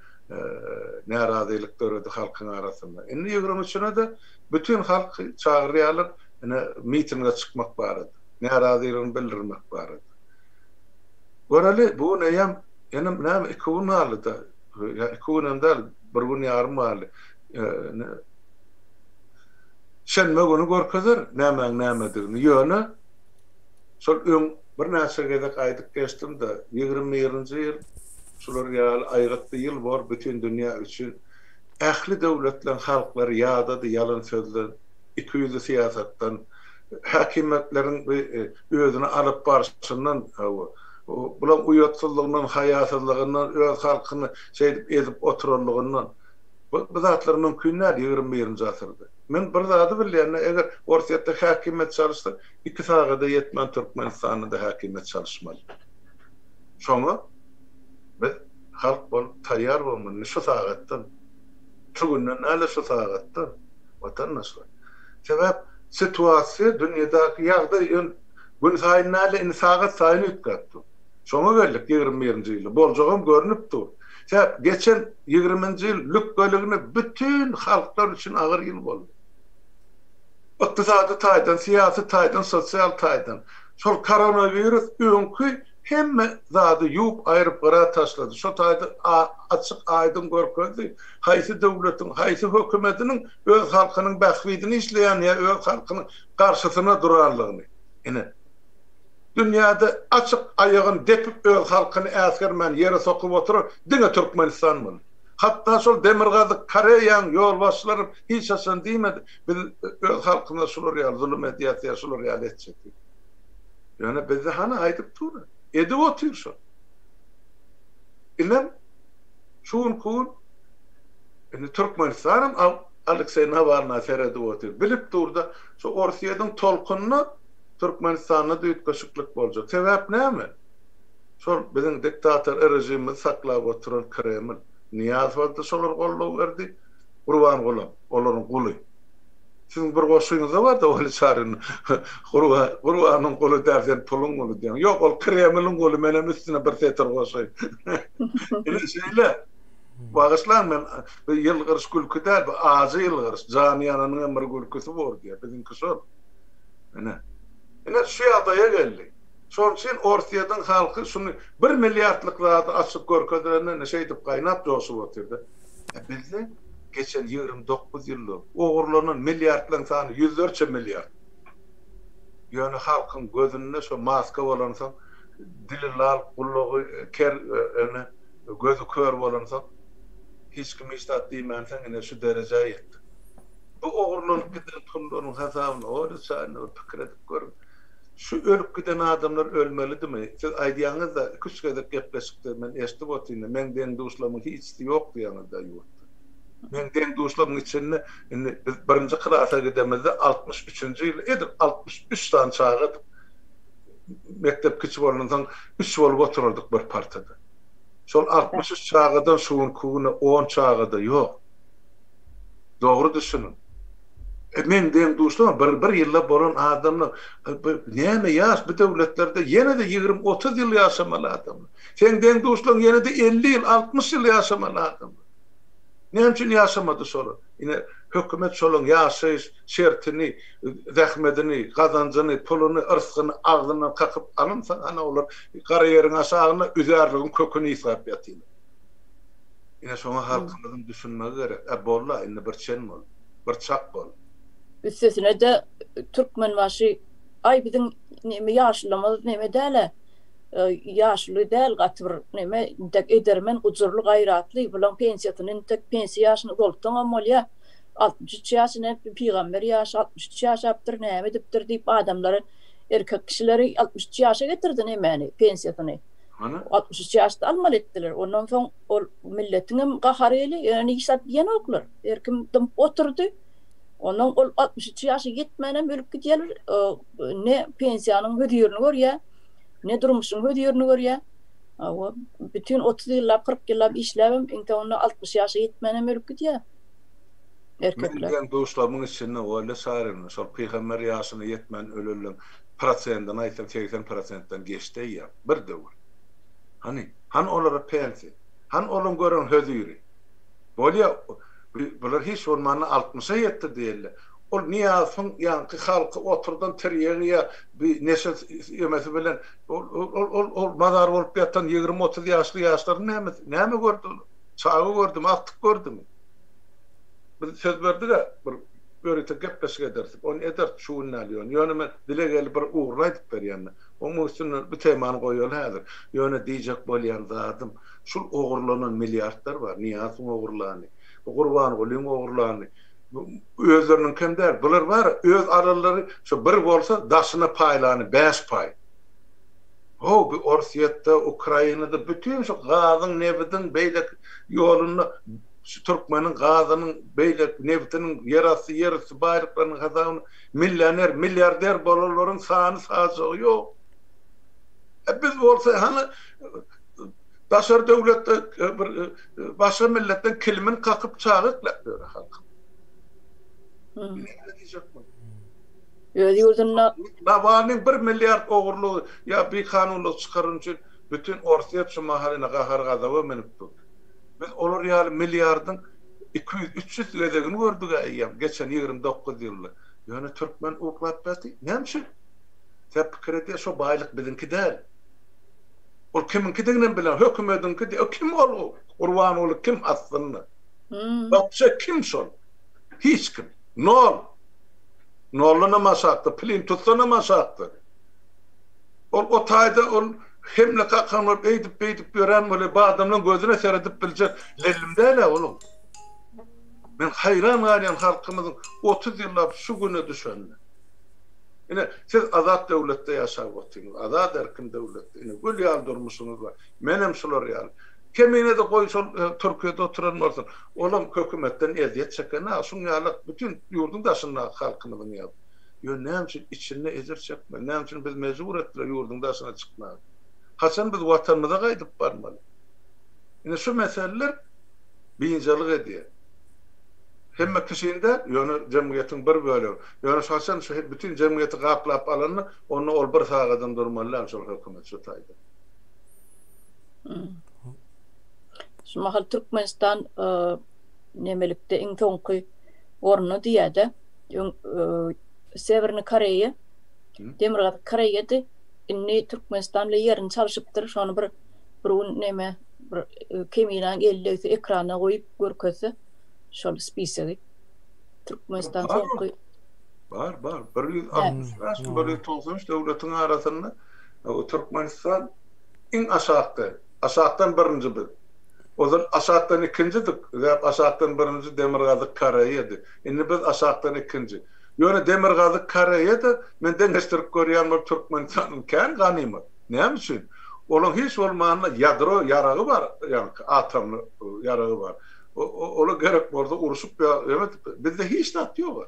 närazylyk döredi halkyň arasynda. Indi 23-üne-de bütin halky çagyrýarlar ine mitinge çykmak barada, närazylygyny bildirmek barada. Göreli bu gün eýýäm ýene näme iki gün galdy-da, ýa iki günem däl, bir gün ýarym galdy. Şenbe güni görkezer nämäň nämedigini. Ýöne şol öň birnäçe gezek aýdyp geçdim-de, 21-nji ýyl şular ýaly aýgytly ýyl bor bütin dünýä üçin. Ähli döwletleň halklary ýadady ýalan sözden, ikiýüzli syýasatdan, häkimiýetleriň özüni alyp barşyndan, hawa, bulaň uýatsyzlygyndan, haýasyzlygyndan, öz halkyny şeýdip ezip oturanlygyndan. Bu, bu zatlar mümkin däl 21-nji asyrda. Men bir zady bilýän-de, eger Orsýetde häkimiýet çalyşsa, iki sagada ýetmän Türkmenistanda-da häkimiýet çalyşmaly. Şoňa biz halk bolup taýýar bolmaly. Indi şu sagatdan, şu günden däl-de şu sagatdan, watandaşlar. Sebäp situasiýa, dünýedäki ýagdaý ön gün saýyn däl-de indi sagat saýyn üýtgäp dur. Şoňa geldik 21-nji ýylda. Boljagam görnüp dur. Sebäp geçen 20-nji ýyl lükgeligine bütin halklar üçin agyr ýyl boldy. Ykdysady taýdan, syýasy taýdan, sosial taýdan. Şol koronawirus öňki hemme zady ýuwup aýryp gyra taşlady. Şo taýda açyk aýdyň görkezdi, haýsy döwletiň, haýsy hökümetiniň öz halkynyň bähbidini işleýän ýa öz halkynyň garşysyna duranlygyny. Ine, dünýäde açyk aýagyny depip öz halkyny äsgermän ýere sokup oturan diňe Türkmenistan boldy. Hatda şol Demirgazyk Koreýaň ýolbaşçylaram hiç haçan diýmedi, biz öz halkymyza şular ýaly zulum edýäs ýa şular ýaly etjek diýip. Ýöne bizde hany aýdyp dur, edip otyr şol. Inem şu günki gün indi Türkmenistanam Alekseý Nawalna seredip otyr. Bilip dur-da, şu Orsýetiň tolkunyna Türkmenistanda-da üýtgeşiklik boljak. Sebäp näme? Şol biziň diktator režimimizi saklap oturan Kreml. Nyýazowa-da şolar goldaw berdi, Gurbangulam, olaryň guly. Siziň bir goşgyňyzda bar-da Weli Çarynyň Gurban, Gurbanyň guly däl, sen puluň guly diýen. Ýok, ol Kremliň guly, menem üstüne bir setir goşaýyn. Ine şeýle. Bagyşlaň men bu ýylgyryş gülki däl, bu ajy ýylgyryş. Jany ýananyň hem bir gülküsi bor diýýär. Biziňki şol. Ine. Ine şu ýagdaýa geldi. Şonuň üçin Orsýetiň halky şuny bir milliardlyk zady açyp görkezilende ine şeýdip gaýnap joşup otyrdy. E bizde geçen 29 ýylda ogurlanan milliardlaryň sany ýüzlerçe milliard. Ýöne halkyň gözünde şo maska bolansoň, dili lal, gulagy ker, ine gözi kör bolansoň, hiç kim hiç zat diýmänsoň ine şu derejä ýetdik. Bu ogurlanyp giden pullaryň hasabyny oýlaçaýyn bir pikir edip görüň. Şu ölüp giden adamlar ölmelidimi? Siz aýdýaňyzda iki-üç gezek gepleşikde men eşidip otyryn-da, meň deň-duşlarymyň hiçisi ýok diýýäňiz-dä ýurtda. Meň deň-duşlarymyň içinde indi biz birinji klasa gidemizde 63-nji ýyl edil 63 sany çagadyk. Mekdep kiçi bolansoň üç bolup oturardyk bir partada. Şol 63 çagadan şu günki güne on çaga-da ýok. Dogry düşüniň. E, meň deň-duşlarym bir, bir ýylda bolan adamlar, bu näme ýaş bu döwletlerde ýene-de 20-30 ýyl ýaşamaly adamlar. Seň deň-duşlaryň ýene-de 50 ýyl, 60 ýyl ýaşamaly adamlar. Näme üçin ýaşamady şolar? Ine, hökümet şolaryň ýaşaýyş şertini, zähmedini, gazanjyny, puluny, yrsgyny agzyndan kakyp alynsa, ana olar gara ýeriň aşagynda üzärligiň köküni ysgap ýatyrlar. Ine şoňa halkymyzyň düşünmegi gerek. Ä bolla indi bir çen bol. Bir çak bol. Üstesine-de Türkmenbaşy aý biziň neme ýaşulymyz neme däl-ä, ýaşuly däl gaty bir neme intek edermen gujurly gaýratly bulaň pensiýasyny intek pensiýa ýaşyny uzaltsaňam bolýa 63 ýaş ine pygamber ýaşy 63 ýaşapdyr näme edipdir diýip adamlary erkek kişileri 63 ýaşa getirdi nemäni pensiýasyny. Hany? 63 ýaşda almaly etdiler. Ondan soň ol milletiňem gahary geldi, ýöne hiç zat diýenoklar. Her kim dymyp oturdy. Ondan ol 63 ýaşa ýetmänem ölüp gidýärler. Ne pensiýanyň hözirini görýär, ne durmuşyň hözirini görýär. Hawa, bütin 30 ýyllap, 40 ýyllap işläbem, iň soňunda 60 ýaşa ýetmänem ölüp gidýär. Erkekler. Men deň-duşlarymyň içinde Wally Çaryýewna, şol pygamber ýaşyna ýetmän ölenleň prosentini aýtsam 80 prosentden geçdi eýýäm, bir döwür. Hany, hany olara pensiýa? Hany olaň gören höziri? Bolýa, bular hiç bolmanda altmyşa ýetdi diýeli. Ol Nyýazowyň ýaňky halky oturdan tirýegi ýa bi neşe emesi bilen ol ol ol ol mazar bolup ýatan ýigrimi-otuz ýaşly ýaşlaryň nämesi? Näme gördi olar? Çaga gördümi, agtyk gördümi? Biz söz berdik-ä, bir ýörite gepleşik ederis diýip. Ony ederis, şu gün däl ýöne. Ýöne men dile gelip bir ugruny aýdyp berýän-de. Onuň üstünde bu temany goýaly häzir. Ýöne diýjek bolýan zadym, şul ogurlanan milliardlar bar, Nyýazowyň ogurlany, bu Gurbangulyň ogurlany, bu özleriniňkem däl. Bular bar, öz alanlary şo bir bolsa daşyna paýlany bäş paý. How, bu Orsýetde, Ukrainada bütin şu gazyň, nebidiň beýleki ýolunda şu türkmeniň gazynyň, beýleki nebitiniň, ýerasty, ýerüsti baýlyklarynyň hasabyna millioner, milliarder bolanlaryň sany-sajagy ýok. E biz bolsa hany daşary döwletde bir başga milletden kilimini kakyp çaga ekläp ýör halk. Näme diýjek bu? Öz ýurdunda Nawalnyň bir milliard ogurlygy ýa bikanunlygy çykaran üçin bütin Orsýet şu mahal ine gahar-gazaba münüp dur. Biz olar ýaly milliardyň 200, 300 gezegini gördük-ä eýýäm geçen 29 ýylda. Ýöne türkmen uklap ýaty. Näme üçin? Sen pikir edýär, şo baýlyk biziňki däl. Ol kimiňkidiginem bilen, hökümediňki diýýär. O kim ol Gurbanguly kim aslynda? Wapşe kim şol? Hiç kim. Nol. Noldanam aşakda, plintusdanam aşakda. Ol o taýda ol hemle kakan bolup eýdip-beýdip ýörän bolýar. Bu adamlaryň gözüne seredip biljek lellim däl-ä onuň. Men haýran galýan halkymyzyň 30 ýyllap şu güne düşenine. Ine, siz azat döwletde ýaşap otyňyz, azat erkin döwletde. Ine, gül ýaly durmuşyňyz bar. Menem şular ýaly. Kemine-de goý şol Türkiýede oturan bolsun. Olam hökümetden ezýet çeken-ä, şuň ýaly bütin ýurduň daşyndaky halkymyzyň ýaly. Ýöne näme üçin içinde ejir çekmeli? Näme üçin bizi mejbur etdiler ýurduň daşyna çykmaga? Haçan biz watanymyza gaýdyp barmaly? Ine şu meseleler biynjalyk edýär. Hemme kişini däl, ýöne jemgyýetiň bir bölegi. Ýöne şu haçan şu bütin jemgyýeti gaplap alanda, onda ol bir sagadam durmaly däl şol hökümet şu taýda. Şu mahal Türkmenistan nemelikde iň soňky orunda diýýär-de. Öň Sewerny Koreýa, Demirgazyk Koreýady. Indi Türkmenistan bilen ýerini çalşypdyr. Şony bir bir gün neme bir keminäň eli degse ekrana goýup görkezse şol spisegi. Türkmenistan soňky Bar, bar. 165, 193 döwletiň arasynda Türkmenistan iň aşakda. Aşakdan birinji biz. Ozal aşakdan ikinjidik. Sebäp aşakdan birinji Demirgazyk Koreýady. Indi biz aşakdan ikinji. Ýöne Demirgazyk Koreýa-da men deňeşdirip görýän bolup Türkmenistanyň kän ganymat. Näme üçin? Olaň hiç bolmanda ýadro ýaragy bar, ýaňky atomly ýaragy bar. Ola gerek bolsa urşup ýa eme bizde hiç zat ýok.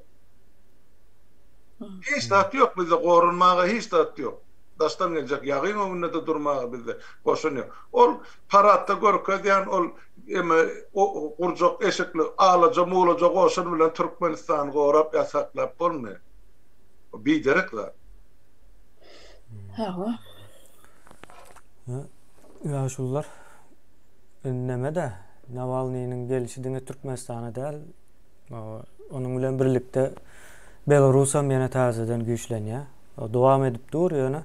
Hiç zat ýok bizde goranmaga hiç zat ýok. Daşdan geljek ýagyň öňünde-de durmaga bizde goşun ýok. Ol paradda görkezýän ol eme gurjak eşikli alaja mulaja goşun bilen Türkmenistany gorap ýa saklap bolmaýar. O biderek zat. Hawa. Ýaşulular neme-de Nawalnynyň gelişi diňe Türkmenistana däl, onuň bilen birlikde Belarusam ýene täzeden güýçlenýär. Dowam edip dur ýöne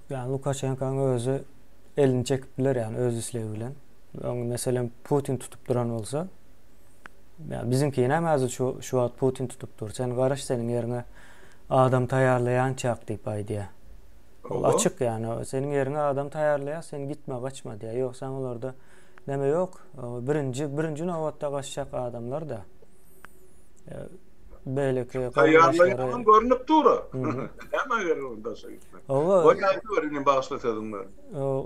ýani Lukaşenkanyň özi elini çekip biler ýani öz islegi bilen. Öň meselem Putin tutup duran bolsa, ýa biziňkini hem häzir şu şu wagt Putin tutup dur. Sen garaş seniň ýeriňe adam taýýarlaýançak diýip aýdýar. Ol açyk ýani seniň ýeriňe adam taýýarlaýar, sen gitme, gaçma diýýär. Ýogsa olarda neme ýok. Birinji birinji nobatda gaçjak adamlar da. Beýleki garyndaşlary görnüp dur. Näme gerek onda daşa gitmek? Hawa. Goý aýdyber indi bagyşla sözüňi böldüm.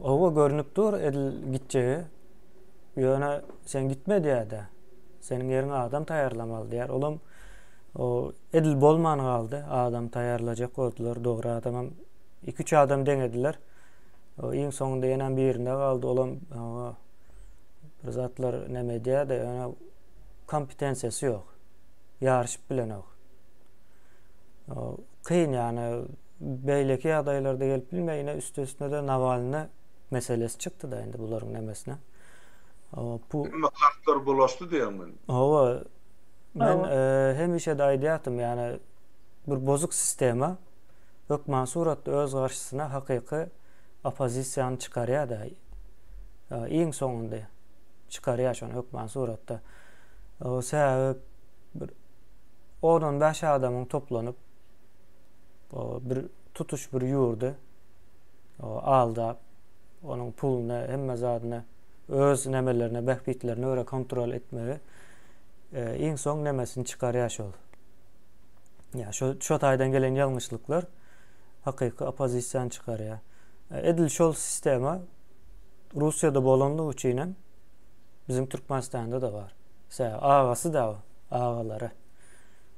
Hawa görnüp dur edil gitjegi. Ýöne sen gitme diýýär-de. Seniň ýeriňe adam taýýarlamaly diýýär. Olam o edil bolman galdy. Adam taýýarlajak boldular. Dogry adamam 2-3 adam deňediler. O iň soňunda ýenem birinde galdy. Olam bir zatlar näme edýär-de, ýöne. kompetensiýasy ýok. Ýaryşyp bilenok. Kyn ýany beýleki ýagdaýlarda gelip bilmeýär. Ine üstesine-de Nawalny meselesi çykdy-da indi bularyň nemesine. Bu Hemme kartlar bulaşdy diýýäň men. Hawa. Men hemişe-de aýdýardym, ýani bir bozuk sistema hökman suratda öz garşysyna hakyky oppozisiýany çykarýar-da. Iň soňunda çykarýar şony hökman suratda. Sebäbi bir on-on bäş adamyň toplanyp bir tutuş bir ýurdy aldap, onuň puluny, hemme zadyny öz nemelerine, bähbitlerine görä kontrol etmegi iň soň nemesini çykarýar şol. Ýa şo şo taýdan gelen ýalňyşlyklar hakyky oppozisiýany çykarýar. Edil şol sistema Russiýada bolanlygy üçin hem biziň Türkmenistanda-da bar. Sebäbi agasy da agalary.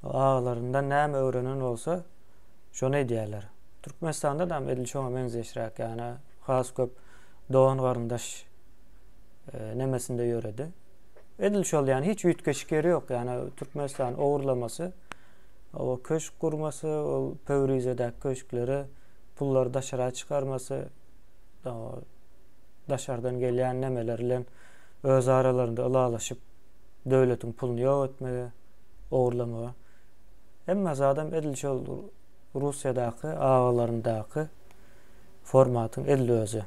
O agalaryndan näme öwrenen bolsa, şony edýärler. Türkmenistanda da edil şoňa meňzeşräk, ýagny has köp dogan-garyndaş e, nemesinde ýöredi. Edil şol ýagny hiç üýtgeşik ýeri ýok. Ýagny Türkmenistan ogurlamasy, o köşk gurmasy, ol Pöwrizedäki köşkleri pullary daşara çykarmasy, daşardan gelýän nemeler bilen öz aralarynda ylalaşyp döwletiň puluny ýok etmegi, ogurlamagy. Hemme zadam edil şol Russiýadaky agalaryndaky formatyň edil özi.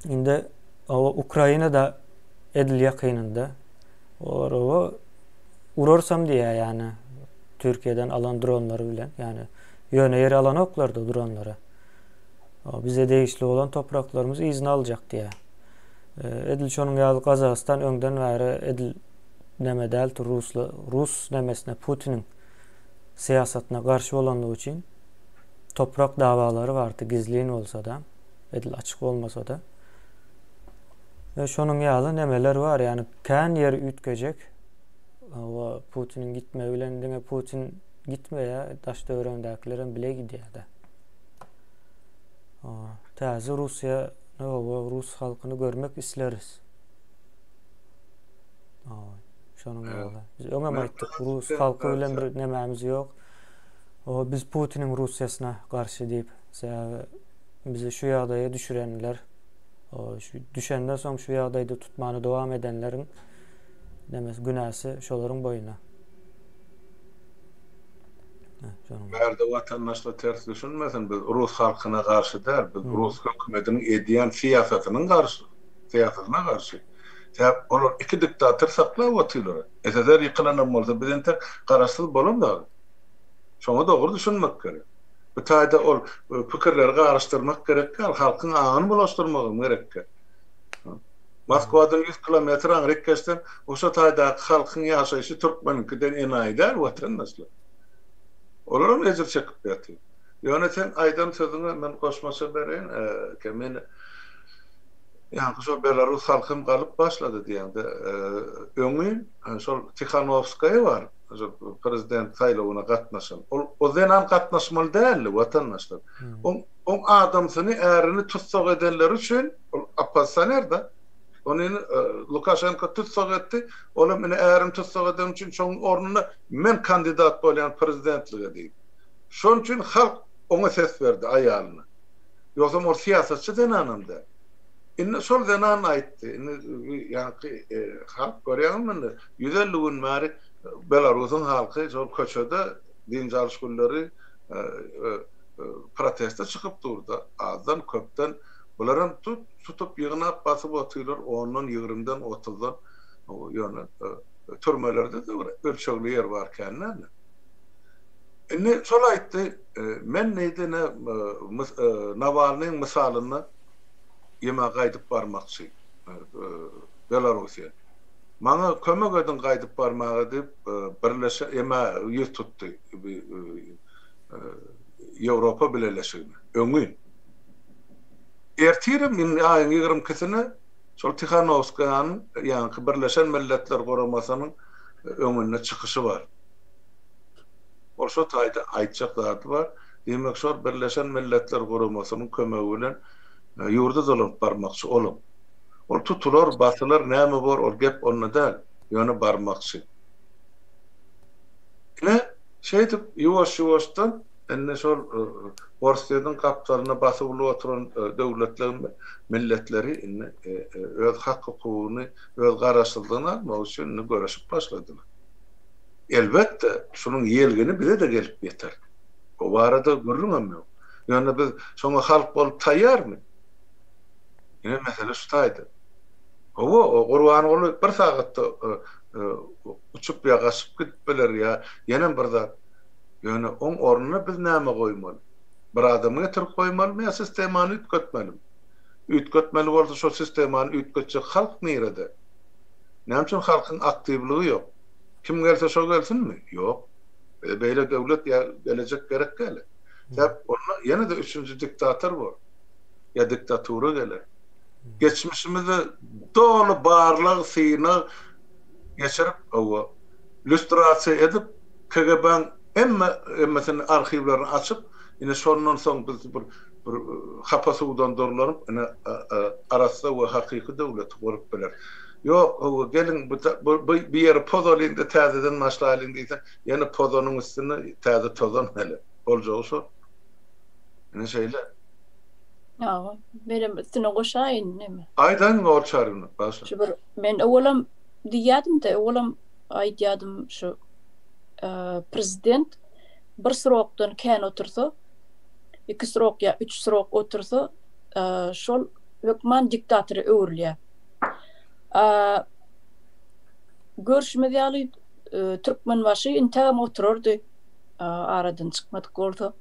Indi o Ukraina-da edil ýakynynda. Olar oba urarsam diýýär ýagny Türkiýeden alan dronlary bilen, ýagny ýöne ýere alanoklar-da dronlary. Bize degişli bolan topraklarymyzy yzyna aljak diýýär. Edil şonuň ýaly Gazagystan öňden bäri edil neme däldi rusla rus nemesine Putiniň syýasatyna garşy bolanlygy üçin toprak dawalary bardy gizlin bolsa-da, edil açyk bolmasa-da. We şonuň ýaly nemeler bar, ýagny kän ýer üýtgejek. Hawa, Putiniň gitmegi bilen diňe Putin gitmeýär, daş-töweregindäkiler hem bile gidýär-de. Täze Russiýa, hawa, rus halkyny görmek isleris. Şonuň ýaly. Biz öňem aýtdyk, rus halky bilen bir nemämiz ýok. O biz Putiniň Russiýasyna garşy diýip, sebäbi bizi şu ýagdaýa düşürenler, şu düşenden soň şu ýagdaýda tutmany dowam edenleriň nemesi günäsi şolaryň boýuna. Bärde watandaşlar ters düşünmesin, biz rus halkyna garşy däl, biz rus hökümetiniň edýän syýasatynyň garşy, syýasatyna garşy. Sebäp olar iki diktator saklap otyrlar. SSR ýykylanam bolsa biz entek garaşsyz bolamzok. Şoňa dogry düşünmek gerek. Bu taýda ol pikirleri garyşdyrmak gerek däl, halkyň aňyny bulaşdyrmagam gerek däl. Moskwadan 100 kilometr aňryk geçseň, oşa taýdaky halkyň ýaşaýşy türkmeniňkiden enaýy däl, watandaşlar. Olaram ejir çekip ýatyr. Ýöne sen aýdan sözüňe men goşmaça bereýin, Kemine. Ýaňky şol belarus halky hem galyp başlady diýeňde, öňi şol Tihanowskaýa bar, şol prezident saýlawyna gatnaşan. Ol o zenan gatnaşmaly däldi, watandaşlar. Oň oň adamsyny, ärini tussag edenleri üçin ol oppozisioner-de. Ony indi Lukaşenko tussag etdi. Ol hem ine ärimi tussag edenim üçin şoň ornuna men kandidat bolýan prezidentlige diýip. Şonuň üçin halk oňa ses berdi, aýalyna. Ýogsam ol syýasatçy zenanam däl. Indi şol zenan aýtdy. Indi ýaňky halk görýäňizmi indi 150 gün bäri Belarusyň halky şol köçede dynç alyş günleri proteste çykyp durda azdan köpden bularam tut tutup ýygnap basyp otyrlar ondan ýigrimden otuzdan ýöne türmelerde de bir ölçegli ýer bar kän dälmi. Indi şol aýtdy, men diýdi ine Nawalnyň mysalynda ýeme gaýdyp barmakçy Belarusiýa. Maňa kömek ediň gaýdyp barmaga diýip birleşe ýeme ýüz tutdy Ýewropa Bileleşigine. Öňňin. Ertirem indi aýyň ýigrimkisine şol Tihanowskaýanyň ýaňky Birleşen Milletler Guramasynyň öňünde çykyşy bar. Ol şo taýda aýtjak zady bar. Diýmek, şol Birleşen Milletler Guramasynyň kömegi bilen ýurda dolanyp barmakçy olam. Ol tutular, basylar, näme bor, ol gep onda däl. Ýöne barmakçy. Ine, şeýdip, ýuwaş-ýuwaşdan indi şol Orsýetiň gapdalynda basyp oturan döwletleriň milletleri indi öz hak-hukugyny, öz garaşsyzlygyny almak üçin indi göreşip başladylar. Elbetde, şunuň ýelgini bize-de gelip ýeter. O barada gürrüňem ýok. Ýöne biz şoňa halk bolup taýýarmy? Ine, mesele şu taýda. Hawa, o Gurbanguly bir sagatda uçup ýa gaçyp gidip biler ýa ýenem bir zat. Ýöne oň ornuna biz näme goýmaly? Bir adamy getirip goýmalymy ýa sistemany üýtgetmelimi? Üýtgetmeli bolsa şol sistemany üýtgetjek halk nirede? Näme üçin halkyň aktiwligi ýok? Kim gelse şo gelsinmi? Ýok. Bize beýle döwlet ýa gelejek gerek däl. Sebäp onda ýene-de üçünji diktator bor. Ýa diktatura geler. Geçmişimizde doly barlag, synag geçirip, hawa, lýustrasiýa edip, KGB-niň hemme hemmesini arhiwlerini açyp, ine şondan soň biz bir bir hapa suwdan durlanyp, ine arassa we hakyky döwleti gurup bileris. Ýok, hawa, geliň bu bu bu ýeri pozalyň-da täzeden başlaýlyň diýseň, ýene pozanyň üstüne täze tozan geler. Boljagy şol. Ine şeýle. Hawa, menem üstüne goşaýyn neme. Aýdaýyň Golçaryna, başla. Şu bir men owalam diýýädim-de, owalam aýdýadym şu prezident bir srokdan kän otursa, iki srok ýa üç srok otursa, şol hökman diktatora öwrülýär. Görşümiz ýaly, Türkmenbaşy intägem oturardy, aradan çykmadyk bolsa.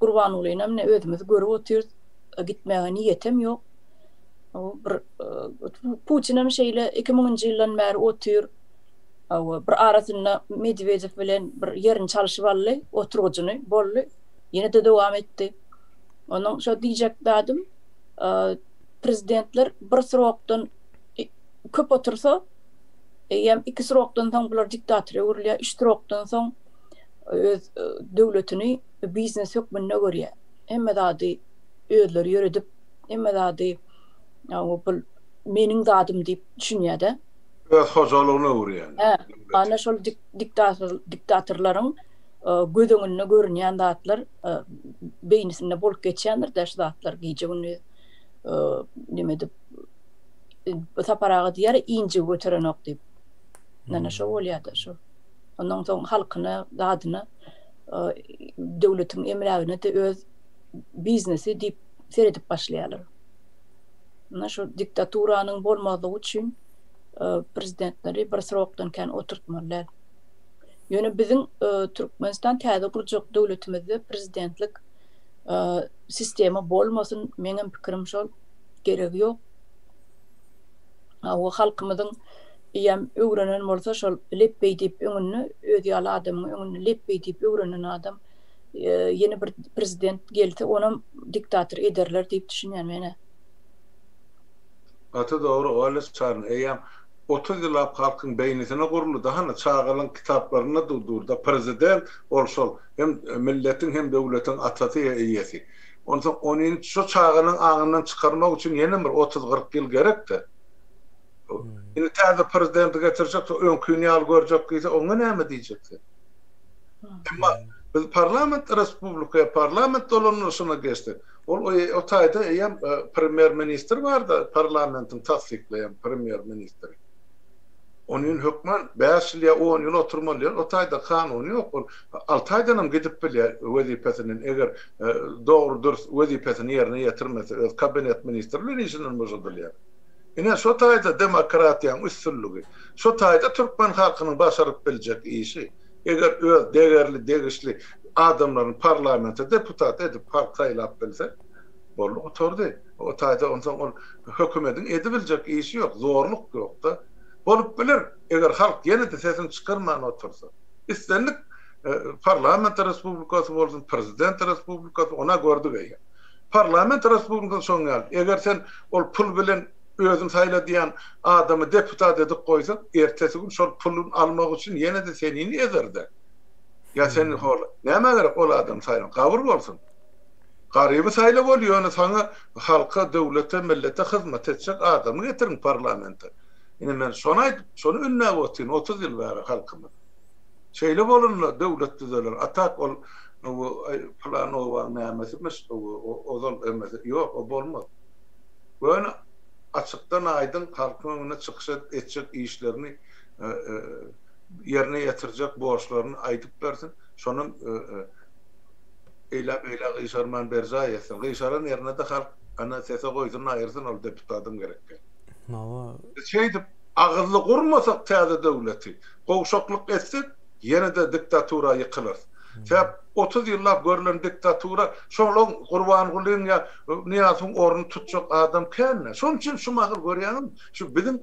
Gurbangulyny ine özümiz görüp otyrys, gitmäge niýetem ýok. Bir Putinem şeýle 2000-nji ýyldan bäri otyr. Bir arasynda Medwedew bilen bir ýerini çalşyp aldy, oturgyjyny, boldy. Ýene-de dowam etdi. Onuň şo diýjek zadym, prezidentler bir srokdan köp otursa, eýýäm iki srokdan soň bular diktatora öwrülýär, üç srokdan soň öz döwletini biznes hökmünde görýär. Hemme zady özleri ýöredip, hemme zady bu meniň zadym diýip düşünýär-de. Öz hojalygyna öwürýär. Hä, ana şol diktator diktatorlaryň göz öňünde görünýän zatlar beýnisinde bolup geçýändir-dä şu zatlar gije-gündiz neme edip Sapar aga diýýär injigi göterenok diýip. Ana şo bolýar-da şo. Ondan soň halkyna, zadyna, döwletiň emlägine-de öz biznesi diýip seredip başlaýarlar. Ine şu diktaturanyň bolmazlygy üçin prezidentleri bir srokdan kän oturtmaly däl. Ýöne biziň Türkmenistan täze gurjak döwletimizde prezidentlik sistema bolmasyn, meňem pikirim şol, geregi ýok. Hawa, halkymyzyň eýýäm öwrenen bolsa şol lepbeý diýip öňünde özi ýaly adamyň öňünde lepbeý diýip öwrenen adam ýene bir prezident gelse onam diktator ederler diýip düşünýän menä. Gaty dogry Oles Çarn eýýäm 30 ýyllap halkyň beýnisine guruldy hany çagalaň kitaplarynda durda prezident ol şol hem milletiň hem döwletiň atasy ýa eýesi onsoň ony şo çagalaň aňyndan çykarmak üçin ýenem bir otuz kyrk ýyl gerekde. Indi täze prezidenti getirjek, soň öňkini ýaly görjek diýse, oňa näme diýjek sen? Emma biz parlament respublika, parlament dolandyryşyna geçsek, ol o taýda eýýäm e, premýer-ministr bar-da, parlamentiň tassyklaýan premýer-ministri. Onuň hökman 5 ýyl ýa 10 ýyl oturmaly diýen o taýda kanun ýok. Ol 6 aýdan hem gidip bilýär wezipesinden, eger e, dogry dürs wezipesini ýerine ýetirmese, öz kabinet ministri bilen işinden boşadylýar. Ine, şo taýda demokratiýaň üstünligi. Şo taýda türkmen halkynyň başaryp biljek işi. Eger öz degerli, degişli adamlaryny parlamente deputat edip halk saýlap bilse, boldy gutardy. O taýda onsoň ol hökümediň edibiljek işi ýok, zorluk ýok-da. Bolup biler, eger halk ýene-de sesini çykarman otursa. Islendik parlament respublikasy bolsun, prezident respublikasy, ona gördük eýýäm. Parlament respublikasy şoň ýaly. Eger sen ol pul bilen özüni saýladýan adamy deputat edip goýsaň, ertesi gün şol puluny almak üçin ýene-de senini ezer-de. Ýa sen hol, nämä gerek ol adamy saýlamak? Gabyr bolsun. Garyby saýla bol, ýöne saňa halka, döwlete, millete hyzmat etjek adamy getiriň parlamente. Ine men şony aýdyp, şony ündäp otyryn 30 ýyl bäri halkymyza. Şeýle bolanda döwlet düzeler. A tak ol pylan obaň nämesimiş, ozal emesi, ýok, o bolmaz. Göni açykdan aýdyň halkyň öňünde çykyş edip etjek işlerini, ýerine ýetirjek borçlaryny aýdyp bersin. Şonam eýläk-beýläk gyşarman berjaý etsin. Gyşaran ýerinde-de halk ana sese goýsun, aýyrsyn ol deputadyň gerekkä. Hawa. Biz şeýdip agyzly gurmasak täze döwleti, gowşaklyk etsek, ýene-de diktatura ýykylarys. Sebäp 30 ýyllap görlen diktatura şolaň Gurbangulyň ýa Nyýazowyň ornuny tutjak adam kän-dä. Şonuň üçin şu mahal görýäňizmi, şu biziň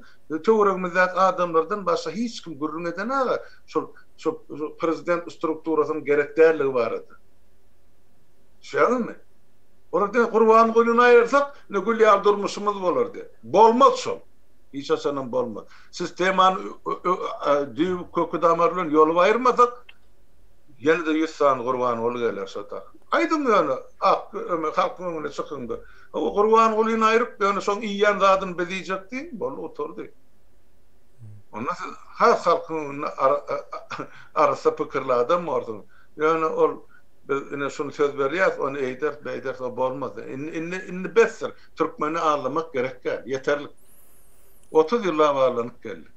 töweregimizdäki adamlardan başga hiç kim gürrüň edenaga şol şol prezident strukturasynyň gerek däldigi barada. Düşýäňizmi? Olar diňe Gurbangulyny aýyrsak, ine gül ýaly durmuşymyz bolar diýýär. Bolmaz şol. Hiç haçanam bolmaz. Sistemany düýbi köki-damary bilen ýolup aýyrmasak, ýene-de ýüz sany Gurbanguly geler şo tak. Aýdyň ýöne, ak öme halkyň öňüne çykyň-da. Hawa, Gurbangulyny aýryp, ýöne şoň iýýän zadyny biz iýjek diýiň, boldy gutardy. Onda siz has halkyň öňünde arassa pikirli adam borsuňyz. Ýöne ol biz ine şuny söz berýäs, ony eýderis, beýderis, o bolmaz. Indi indi indi besdir. Türkmeni aldamak gerek däl. Ýeterlik. 30 ýyllap aldanyp geldik.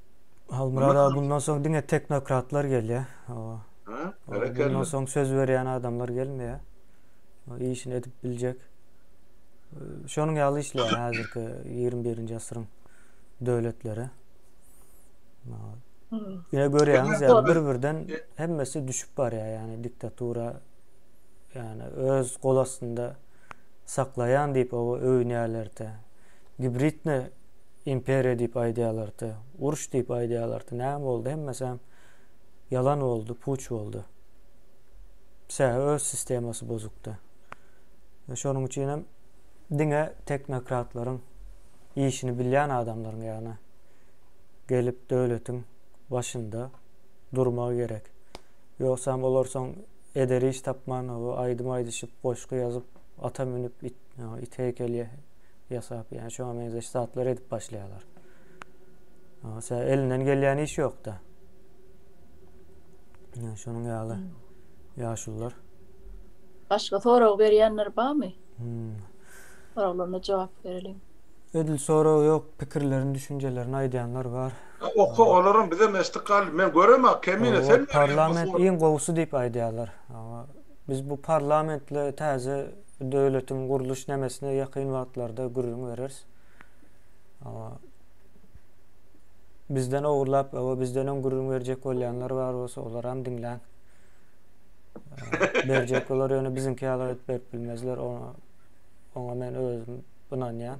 Halmyrat aga bundan soň diňe teknokratlar gelýär. Hawa. Ha, Bundan soň söz berýän adamlar gelmeýär. Işini edip biljek. Şonuň ýaly işleýär häzirki 21-nji asyryň döwletleri. Ýa görýäňiz ýa bir-birden hemmesi düşüp barýar, ýagny diktatura ýagny öz gol astynda saklaýan diýip oba öwünýärler-de. Gibridne imperiýa diýip aýdýarlar-da, uruş diýip aýdýarlar-da. Näme boldy? Hemmesi hem ýalan boldy, puç boldy. Sebäbi öz sistemasy bozukdy. Şonuň üçin hem diňe teknokratlaryň işini bilýän adamlaryň ýagny gelip döwletiň başynda durmagy gerek. Ýogsam olar soň eder iş tapman aýdym aýdyşyp, goşgy ýazyp, ata münüp, it, it heýkeli ýasap, ýani şoňa meňzeş zatlar edip başlaýarlar. Ýa elinden gelýän iş ýokda. Ýa şonuň ýaly ýaşulular. Başga sorag berýänler barmy? Hmm. Soraglaryna jogap bereliň. Edil sorag ýok, pikirlerini, düşünjelerini aýdýanlar bar. Oka olaram bizem eşdik gal. Men göremok Kemine sen Parlament iň gowusy diýip aýdýarlar. Biz bu parlamentli täze döwletiň gurluş nemesine ýakyn wagtlarda gürrüň bereris. Bizden ogurlap, bizden öň gürrüň berjek bolýanlar bar bolsa olaram diňläň. Berjek bolar ýöne biziňki ýaly edip berip bilmezler. Oňa men özüm ynanýan.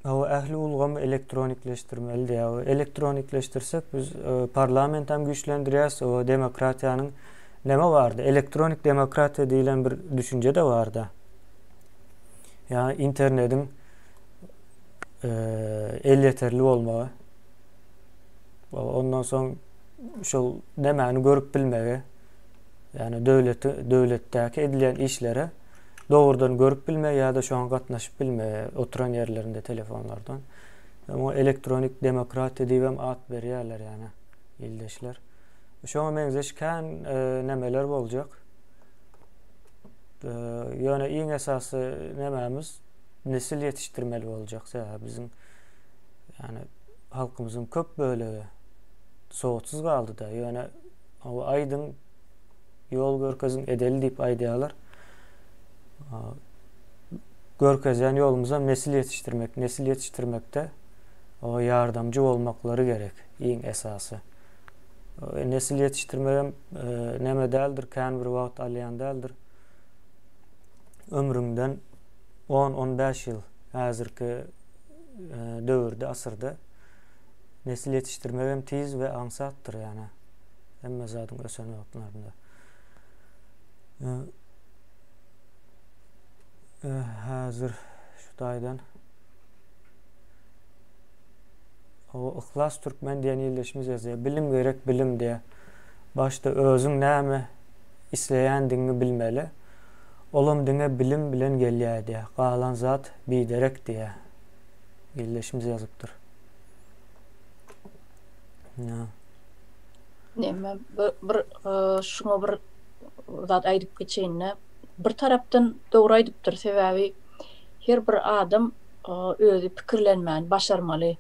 Hawa, ähli ulgamy elektronikleşdirmeli diýýär. Elektronikleşdirsek biz e, parlament hem güýçlendirýäs, o demokratiýanyň näme bardy? Elektronik demokratiýa diýlen bir düşünje-de bardy. Ýa internetiň e, elýeterli bolmagy. Ondan soň şol nämäni görüp bilmegi, ýagny döwleti döwletdäki edilýän işlere dogrudan görüp bilmegi ýa-da şoňa gatnaşyp bilmegi oturan ýerlerinde telefonlardan. Muňa elektronik demokratiýa diýip hem at berýärler ýagny ildeşler. Şoňa meňzeş kän e, nämeler boljak. E, ýöne iň esasy nämämiz nesil ýetişdirmeli boljak. Sebäbi biziň ýagny halkymyzyň köp bölegi sowatsyz galdy-da. Ýöne Hawa aýdyň, ýol görkeziň edeli diýip aýdýarlar. Görkezýän ýolumyzam nesil ýetişdirmek, nesil ýetişdirmekde o ýardamjy bolmaklary gerek, iň esasy. Nesil ýetişdirmegem e, näme däldir, kän bir wagt alýan däldir. Ömrüňden 10-15 ýyl häzirki e, döwürde, asyrda Nesil ýetişdirmegem tiz we aňsatdyr ýagny hemme zadyň ösen wagtlarynda. Häzir şu taýdan O Yhlas Türkmen diýen ildeşimiz ýazýar. Bilim gerek, bilim diýär. Başda özüň näme isleýändigiňi bilmeli. Olam diňe bilim bilen gelýär diýýär. Galan zat biderek diýýär. Ildeşimiz ýazypdyr. Ýa. Näme bir, bir şuňa bir zat aýdyp geçeýin-de. Bir tarapdan dogry aýdypdyr, sebäbi her bir adam özi pikirlenmäni başarmaly.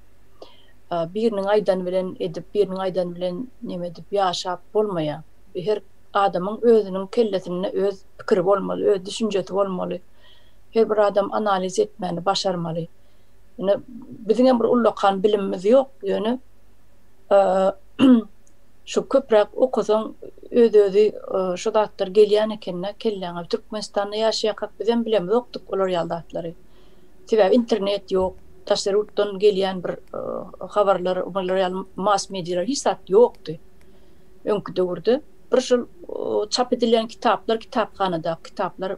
Biriniň aýdany bilen edip, biriniň aýdany bilen neme edip ýaşap bolmaýar. Her adamyň özüniň kellesinde öz pikiri bolmaly, öz düşünjesi bolmaly. Her bir adam analiz etmäni başarmaly. Ine, biziňem bir ullakan bilimimiz ýok, ýöne şu köpräk okasaň öz-özi şu zatlar gelýän eken-de kelläňe. Türkmenistanda ýaşaýarkak bizem bilemzokdyk olar ýaly zatlary. Sebäbi internet ýok, daşary ýurtdan gelýän bir habarlar, bular ýaly mass medialar hiç zat ýokdy öňki döwürde. Bir şol çap edilýän kitaplar, kitaphanadaky kitaplar,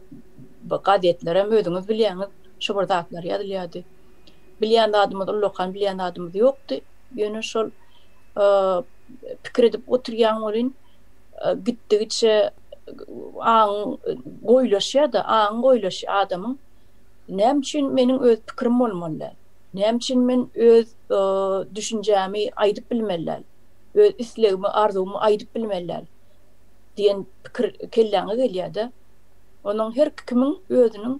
gazetlerem özüňiz bilýäňiz, şo bir zatlar ýazylýardy. Bilýän zadymyz ullakan bilýän zadymyz ýokdy. Ýöne şol pikir edip oturýaň welin gitdigiçe aňyň goýulaşýar-da, aňy goýulaşýar adamyň. Näme üçin meniň öz pikirim bolmaly däl? Näme üçin men öz düşünjämi aýdyp bilmeli däl? Öz islegimi, arzuwymy aýdyp bilmeli däl? diýen pikir kelläňe gelýär-de. Onuň her kimiň özüniň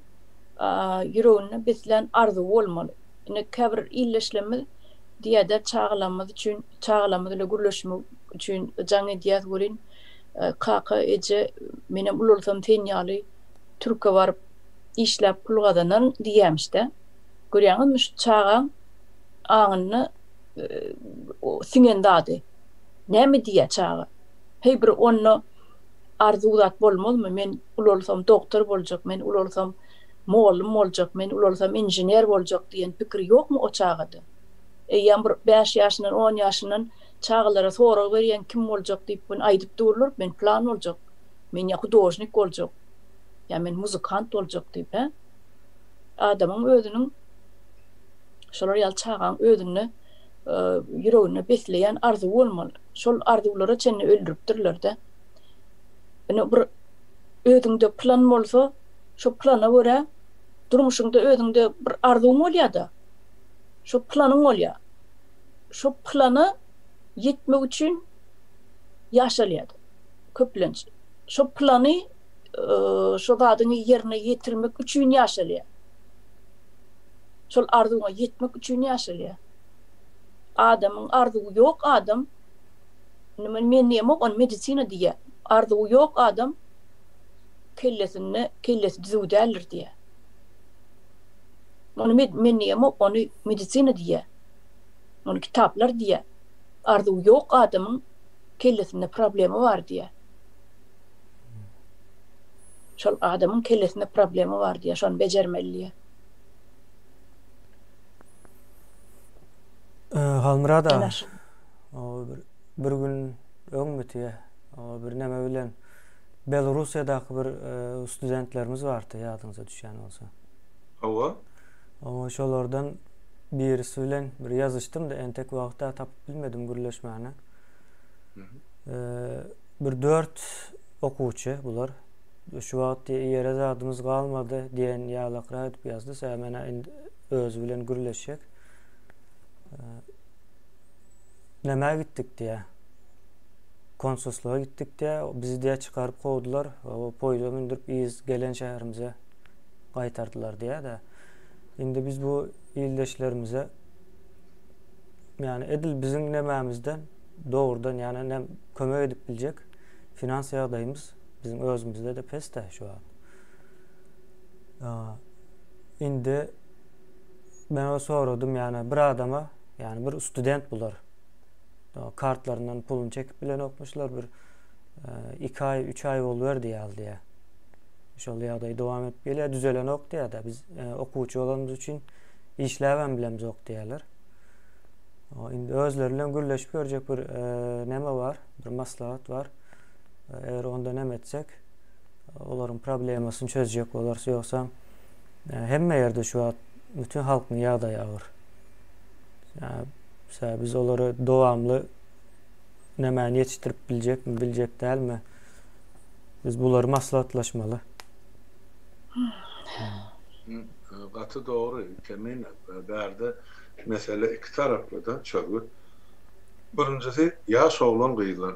ýüreginde beslän arzuwy bolmaly. Ine, käbir ildeşlerimiz diýýär-de, çagalarymyz üçin, çagalarymyz bilen gürleşmek üçin jaň edýäs welin, kaka, eje, menem ulalsam sen ýaly türke baryp işläp pul gazanaryn diýýämiş-dä. Görýäňizmi, şu çagaň aňynda siňen zady. Näme diýýär çaga? Heý, bir onda arzuw zat bolmazmy, men ulalsam dogtor boljak, men ulalsam mollum boljak, men ulalsam inžener boljak diýen pikir ýokmy o çagada? Eýýäm bir bäş ýaşyndan, on ýaşyndan çagalara sorag berýän kim boljak diýip bunu aýdyp durlar, men pylan boljak, men ýa hudožnik boljak, ýa men muzykant boljak diýip, hä? Adamyň özüniň şolar ýaly çagaň özünde ýüreginde besleýän arzuwy bolmaly. Şol arzuwlara çenli öldüripdirler-de. Ine bir özüňde plan bolsa, şo plana görä durmuşyňda özüňde bir arzuwyň bolýar-da. Şo planyň bolýar. Şo plana ýetmek üçin ýaşalýar köplenç. Şo plany şo zadyňy ýerine ýetirmek üçin ýaşalýar. Şol arzuwyňa ýetmek üçin ýaşalýar. Adamyň arzuwy ýok adam, indi men men diýemok, ony medisina diýýär. Arzuwy ýok adam kellesinde kellesi düzüw däldir diýýär. Ony men men diýemok, ony medisina diýýär. Ony kitaplar diýýär. Arzuwy ýok adamyň kellesinde problema bar diýýär. Şol adamyň kellesinde problema bar diýýär, şony bejermeli diýýär. Halmyrat aga, bir, bir gün öňmi diýe, bir neme bilen Belorussiýadaky bir e, studentlerimiz bardy, ýadyňyza düşýän bolsa. Hawa. Oňa şolardan birisi bilen bir ýazyşdym-da, entek wagt-a tapyp bilmedim gürleşmäne. E, bir dört okuwçy bular. Şu wagt diýe ýere zadymyz galmady diýen ýalakrak edip ýazdy. Sebäbi men indi özi bilen gürleşjek. Nämä gitdik diýä. Konsulslyga gitdik diýä. Bizi diýä çykaryp kowdular. Poýza mündürip yz gelen şäherimize gaýtardylar diýä-de. Indi biz bu ildeşlerimize ýani edil biziň nemämizden dogrudan ýani nem kömek edip biljek finans ýagdaýymyz biziň özümizde-de pes-de şu wagt. Indi men o soradym ýani bir adama ýani bir student bular kartlaryndan puluny çekip bilenokmyşlar bir 2 aý 3 aý boluberdi ýaly diýä. Şol ýagdaý dowam edip gelýär düzelenok diýä-de biz e, okuwçy bolanymyz üçin işläbem bilemzok diýýärler. Indi özleri bilen gürleşip görjek bir e, näme bar, bir maslahat bar. Eger onda näme etsek, olaryň problemasyny çözjek bolarys, ýogsa hemme ýerde şu wagt bütün halkyň ýagdaýy agyr. Ýa biz olary dowamly nämäni ýetişdirip biljekmi, biljek dälmi? Biz bulary maslahatlaşmaly. Gaty dogry Kemine, bärde mesele iki taraplyda çözgüt. Birinjisi ýaş oglan gyzlar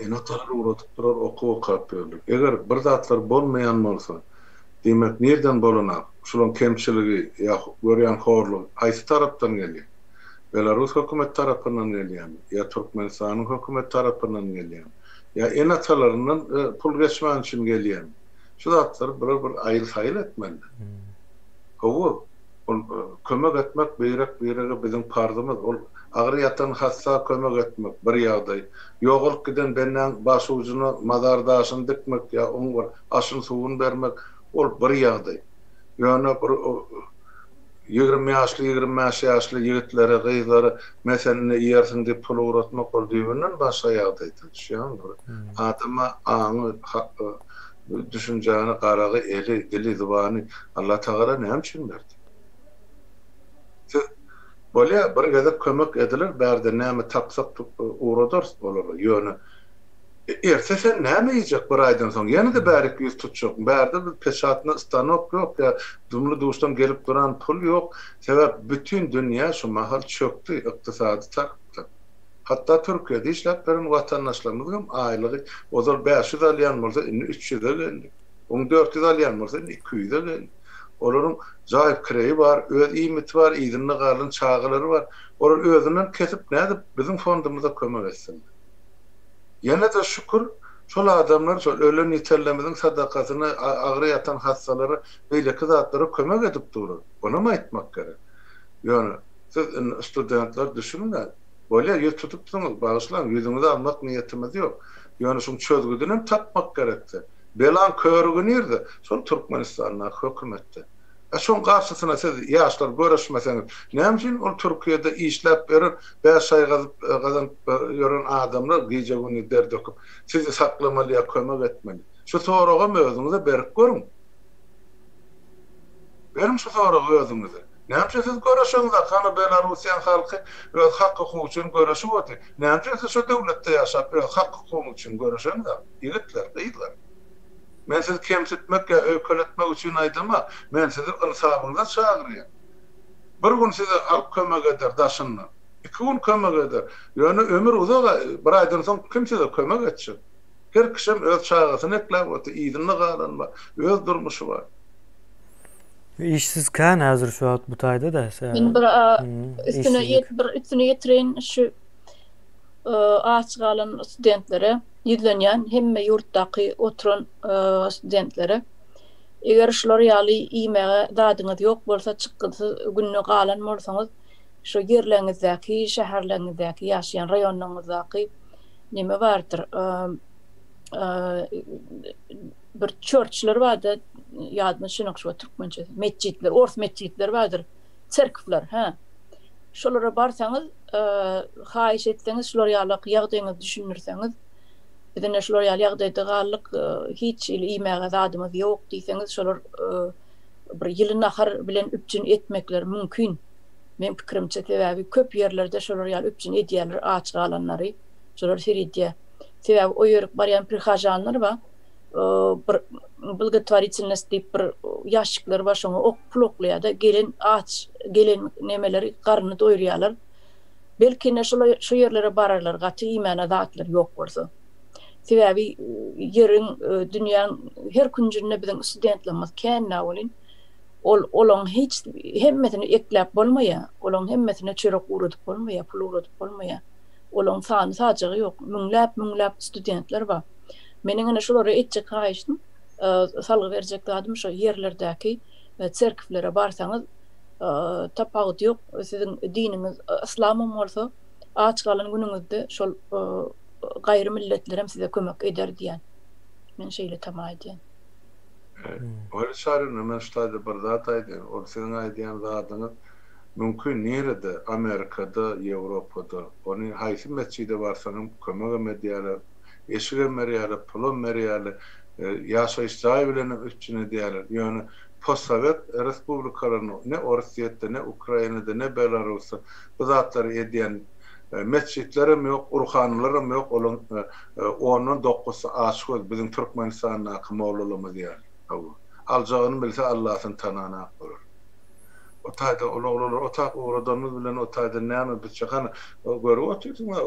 ene-atalar ugradyp durar okuw okap ýörler. Eger bir zatlar bolmaýan bolsa diýmek nirden bolanak şulaň kemçiligi ýa görýän horlugy haýsy tarapdan gelýär? Belarus hökümeti tarapyndan gelýärmi ýa Türkmenistanyň hökümeti tarapyndan gelýärmi ýa ene-atalaryndan pul geçmäni üçin gelýärmi? Şu zatlary bular bir aýyl-saýyl etmeliler. Hawa, ol kömek etmek birek-birege biziň parzymyz. Ol agyr ýatan hassa kömek etmek bir ýagdaý. Ýogalyp giden bendäň başujuna mazar daşyny dikmek ýa oň bir aşyny-suwuny bermek ol bir ýagdaý. Ýöne bir 20 ýaşly, 25 ýaşly ýigitlere, gyzlara meselini iýersiň diýip pul ugratmak ol düýbünden başga ýagdaýda. Düşýäňmi? Bir adama aňy, düşünjäni, garagy, eli, dili, zybany Allatagala näme üçin berdi? Siz bolýa bir gezek kömek ediler, bärde näme tapsak ugradarys olara, ýöne Erte sen näme iýjek bir aýdan soň ýene-de bärik ýüz tutjakmy bärde bir peçatny stanok ýok ýa dumly duşdan gelip duran pul ýok sebäp bütin dünýä şu mahal çökdi ykdysady tarapdan hatda türkiýede işläp beren watandaşlarymyzyňam aýlygy ozal 500 alýan bolsa indi 300-e geldi oň 400 alýan bolsa indi 200-e geldi olaryň jaý kireýi bar öz iýmiti bar yzynda galan çagalary bar olar özünden kesip nädip biziň fondumyza kömek etsinler. Ýene-de şükür, şol adamlar şol ölen ýitenlerimiziň sadakasyna, agyry ýatan hassalara, beýleki zatlara kömek edip durlar. Onam aýtmak gerek. Ýöne, siz indi studentler düşüniň-ä, bolýa ýüz tutupsyňyz, bagyşlaň, ýüzüňizi almak niýetimiz ýok. Ýöne şuň çözgüdinem tapmak gerekdi. Belaň körügi nirde? Şol Türkmenistandaky hökümetde. A şoň garşysyna siz ýaşlar göreşmeseňiz, näme üçin ol Türkiýede işläp ýören, bäş aý gazyp gazanyp ýören adamlar gije-gündiz der döküp, sizi saklamaly ýa kömek etmeli? Şu soragam özüňize berip görüň. Beriň şu soragy özüňize. Näme üçin siz göreşeňzok? Hany Belarussiýaň halky öz hak-hukugy üçin göreşip otyr. Näme üçin siz şu döwletde ýaşap öz hak-hukugyňyz üçin göreşeňzok, ýigitler, gyzlar? Men sizi kemsitmek ýa öýkeletmek üçin aýdamok. Men sizi ynsabyňyza çagyrýan. Bir gün size halk kömek eder daşyndan. Iki gün kömek eder. Ýöne ömür uzak-a, bir aýdan soň kim size kömek etjek? Her kişem öz çagasyny ekläp otyr, yzynda galan bar, öz durmuşy bar. Işsiz kän häzir şu wagt bu taýda-da. Men bir üstüne bir üstüne ýetireýin şu aç galan studentlere. ýüzlenýän hemme ýurtdaky oturan studentlere eger şular ýaly iýmäge zadyňyz ýok bolsa çykgynsyz günde galan bolsaňyz şu ýerleriňizdäki şäherleriňizdäki ýaşaýan raýonlaryňyzdaky neme bardyr bir çörçler barda ýadyma düşenok şu türkmençesi metjitler ors metjitleri bardyr çerkwler hä şolara barsaňyz haýyş etseňiz şular ýalak ýagdaýyňyzy düşündirseňiz, biz ine şular ýaly ýagdaýda galdyk, hiç hili iýmäge zadymyz ýok diýseňiz, şolar bir ýyly nahar bilen üpjün etmekleri mümkin. Meň pikirimçe, sebäbi köp ýerlerde şolar ýaly üpjün edýärler aç galanlary, şolar seredýär. Sebäbi o ýerik barýan prihažanlar bar, bir blagotvoritelnost diýip bir ýaşikler bar, şoňa ok pul oklaýar-da, gelen aç gelen nemeleri garnyny doýurýarlar. Belki ine şola şo ýerlere bararlar gaty iýmäne zatlar ýok bolsa. Sebäbi ýeriň dünýäň her künjünde biziň studentlerimiz kän-dä welin, ol olaň hiç hemmesini ekläp bolmaýar, olaň hemmesine çörek ugradyp bolmaýar, pul ugradyp bolmaýar. Olaň sany sajagy ýok. Müňläp-müňläp studentler bar. Meniň ine şulara etjek haýyştym, salgy berjek zadym şo ýerlerdäki çerkwlere barsaňyz tapawudy ýok, siziň diniňiz yslamam bolsa, aç galan günüňizde şol gaýry milletlerem size kömek eder diýýän. Men şeýle tama edýän. Weli Çaryna men şu taýda bir zat aýdaýyn, ol siziň aýdýan zadyňyz mümkin nirede, Amerikada, Ýewropada, ony haýsy metjide barsaňam kömegem edýärler, eşigem berýärler, pulam berýärler, ýaşaýyş jaý bilenem üpjün edýärler. Ýöne postsowet respublikalarynda, ne Orsýetde, ne Ukrainada, ne Belarusda bu zatlary edýän metjitlerem ýok, urhanylaram ýok, olaryň ondan dokuzsy açgöz, biziň Türkmenistandaky mollalarymyz ýaly. Hawa. Aljagyny bilse Allasyny tananak bolar. O taýda ol oglanlar o tak ugradanymyz bilen o taýda näme bitjek hany görüp otyrsyň-a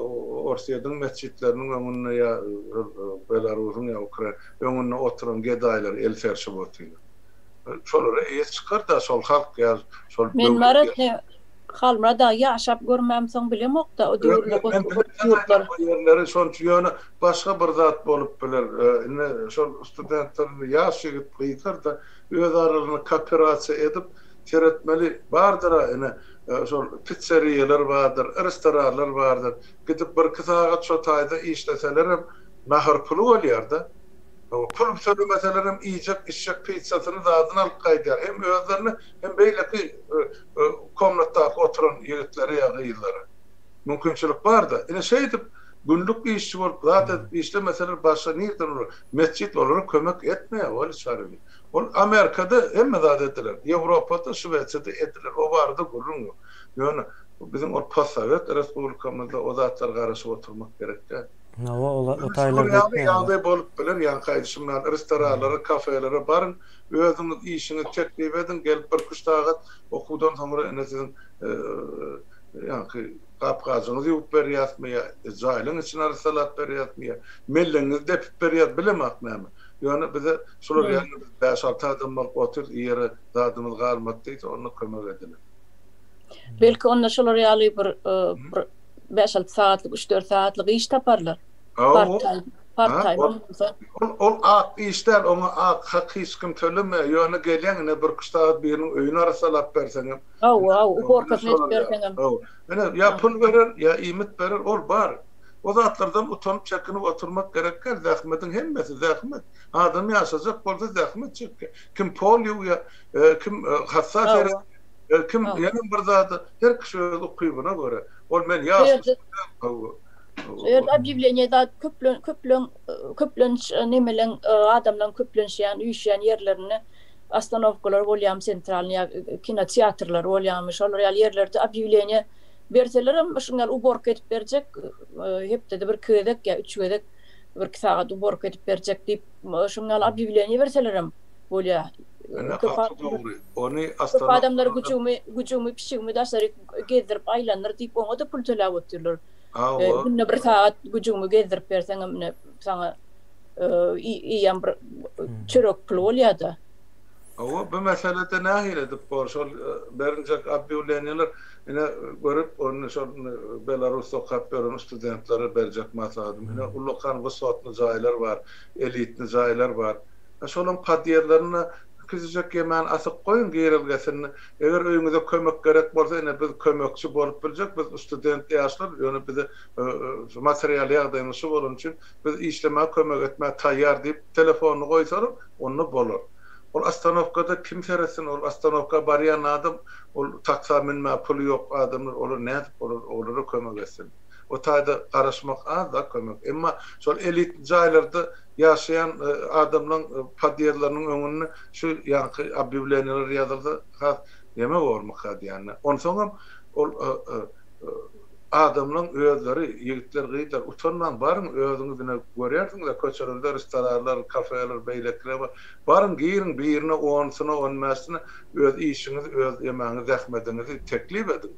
Orsýediň metjitleriniň öňünde ýa Belarusyň ýa Ukrain öňünde oturan gedaýlar el serşip otyrlar. Şolara eýe çykar-da şol halk ýa şol Men bar ne Halmyrat aga ýaşap görmämsoň bilemok-da o döwürler o ýurtlar. O ýerleri şonuň üçin ýöne başga bir zat bolup biler. Indi şol studentler indi ýaş ýigit gyzlar-da öz aralarynda kooperasiýa edip seretmeli bardyr-a ine şol pitseriýalar bardyr, restoranlar bardyr. Gidip birki sagat şo taýda işleselerem nahar puly bolýar-da. Pul tölemeselerem iýjek içjek pitsasyny zadyny alyp gaýdýar. Hem özlerine hem beýleki komnatdaky oturan ýigitlere ýa gyzlara. Mümkinçilik bar-da. Ine şeýdip günlük işçi bolup zat edip işlemeseler başga nirden olar metjit olara kömek etmeýär weli çaryny. Ol Amerikada hemme zat ediler. Ýewropada Şwesiýada ediler. O barada gürrüň ýok. Ýöne biziň ol postsowet respublikamyzda o zatlara garaşyp oturmak gerek däl. Hawa ola o taýlarda etmeýärler. Ýagdaý bolup biler ýaňky aýdyşym ýaly restoranlara kafelere baryň özüňiz işiňizi teklip ediň gelip birküç sagat okuwdan soňra ine siziň ýaňky gap-gajyňyzy ýuwup berýäsmi ýa jaýlaň içini arassalap berýäsmi ýa mellegiňizi depip berýäs bilemok näme ýöne bize şular ýaly biz bäş-alty adam bolup otyrys iýere zadymyz galmady diýse onda kömek ediler. Belki onda şolar ýaly bir bir Bäş-alty sagatlyk, üç-dört sagatlyk iş taparlar. Part time, part time bolsa. Ol, ol ak iş däl, oňa ak hak hiç kim tölemeýär. Ýöne gelýäň ine birküç sagat biriniň öýüni arassalap berseňem. Hawa, hawa, uborkasyny edip berseňem. Hawa. Ine, ýa pul berer, ýa iýmit berer, ol bar. O zatlardan utanyp, çekinip oturmak gerek däl. Zähmediň hemmesi zähmet. Adam ýaşajak bolsa zähmet çekýär. Kim pol ýuwýar, kim hassa seredýär. Kim ýene bir zady her kişi öz ukybyna görä. Ol men ýaş Şu ýerde obýawleniýe zat köplen köplen köplenç nemeleň adamlaň köplenşýän üýşýän ýerlerinde ostanowkalar bolýamy sentralnyý ýa kinoteatrlar bolýamy şolar ýaly ýerlerde obýawleniýe berselerem şuň ýaly uborka edip berjek hepdede bir iki gezek ýa üç gezek bir iki sagat uborka edip berjek diýip şuň ýaly obýawleniýe berselerem bolýar. Ine gaty dogry. Ony Köp adamlar güjügimi, güjügimi, pişigimi daşaryk gezdirip aýlandyr diýip oňa-da pul töläp otyrlar. Hawa. Günde bir sagat güjügimi gezdirip berseňem ine saňa iýen bir çörek puly bolýar-da. Hawa, bu meselede nähili edip bor şol beriljek obýawleniýalar ine görüp ony şol Belarusda okap ýören studentlere berjek maslahatym ine ullakan wysotny jaýlar bar, elitny jaýlar bar. Şolaň podýezdlerinde kiçijek ýemäni asyp goýuň girelgesinde. Eger öýüňize kömek gerek bolsa, ine biz kömekçi bolup biljek, biz student ýaşlar, ýöne bize şu material ýagdaýymyz şu bolany üçin biz işlemäge kömek etmäge taýýar diýip telefonyny goýsalar, onda bolar. Ol ostanowkada kim seretsin, ol ostanowka barýan adam, ol taksa münmäge puly ýok adamlar, olar nädip olar olara kömek etsin. O taýda garaşmak az-da kömek. Emma şol elitli jaýlarda ýaşaýan adamlaň podýezdleriniň öňünde şu ýaňky obýawleniýalar ýazylsa has neme bormyka diýende. Onsoňam ol adamlaň özleri ýigitler gyzlar utanmaň baryň özüňiz ine görýärsiňizä köçelerde restoranlar kafeler beýlekiler bar baryň giriň birine onusyna on bäşisine öz işiňizi öz emäňizi zähmediňizi teklip ediň.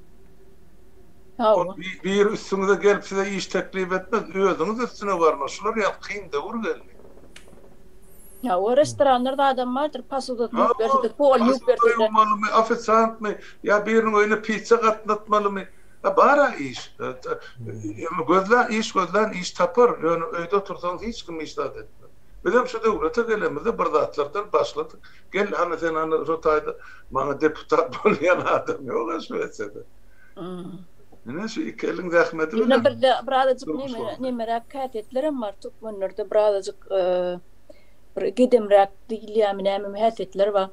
Ol biri üstüňize gelip size iş teklip etmez, özüňiz üstüne barmaly. Şular ýaly kyn döwür geldi. Ýa o restoranlarda adam bardyr, posudasyny ýuwup berse-de, poluny ýuwup berse-de. Posuda ýuwmalymy, ofisiantmy, ýa biriniň öýüne pitsa gatnatmalymy? Ýa bar-a iş. Ýöne gözlän, iş gözlän iş tapar, ýöne öýde otursaňyz hiç kim hiç zat etmez. Bizem şu döwlete gelemizde bir zatlardan başladyk. Gel hany sen hany şo taýda maňa deputat bolýan adam ýog-a Şwesiýada. Ine şu iki eliň zähmeti bilen. Ýöne birde birazajyk neme nemeräk häsiýetlerem bar türkmenlerde birazajyk bir gedemräk diýilýärmi nämemi häsiýetler bar.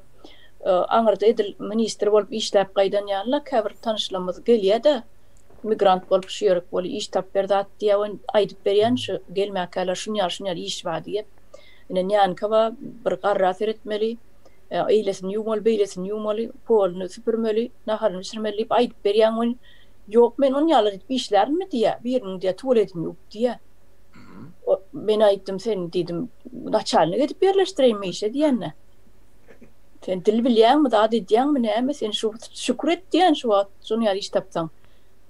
Aňyrda edil ministr bolup işläp gaýdan ýalyla käbir tanyşlarymyz gelýär-de migrant bolup şu ýerik bol iş tap ber zat diýýär we aýdyp berýän şu gelmäkäler şun ýaly şun ýaly iş bar diýip. Ine nýanka bar bir garra seretmeli. Eýlesini ýuwmaly, beýlesini ýuwmaly, poluny süpürmeli, naharyny bişirmeli diýip aýdyp berýäň welin, Ýok, men on ýaly edip işlärinmi diýýär, biriniň diýýär, tualetini ýuwup diýýär. Men aýtdym, sen diýdim, naçalnik edip ýerleşdireýinmi işe diýende. Sen dil bilýäňmi, zat edýäňmi, näme sen şu şükür et diýýän şu wagt şonuň ýaly iş tapsaň.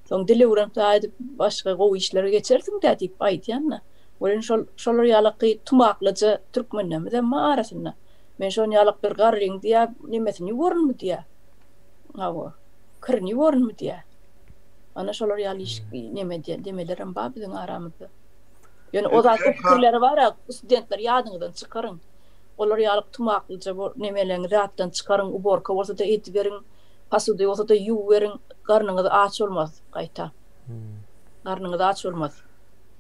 Soň dil öwrenip zat edip başga gowy işlere geçersiň-dä diýip aýdýan-da. Welin şol şolar ýalaky tumaklyja türkmenlerimizem bar arasynda. Men şon ýalak bir garryň diýýär, nemesini ýuwarynmy diýýär. Hawa, kirini ýuwarynmy diýýär. Ana şolar ýaly iş neme diýen demelerem bar biziň aramyzda. Ýöne o zat o pikirleri bar-a, studentler ýadyňyzdan çykaryň. Olar ýalyk tumaklyja nemeleňizi ýatdan çykaryň, uborka bolsa-da ediberiň, posuda bolsa-da ýuwuberiň, garnyňyz aç bolmaz gaýta. Garnyňyz aç bolmaz.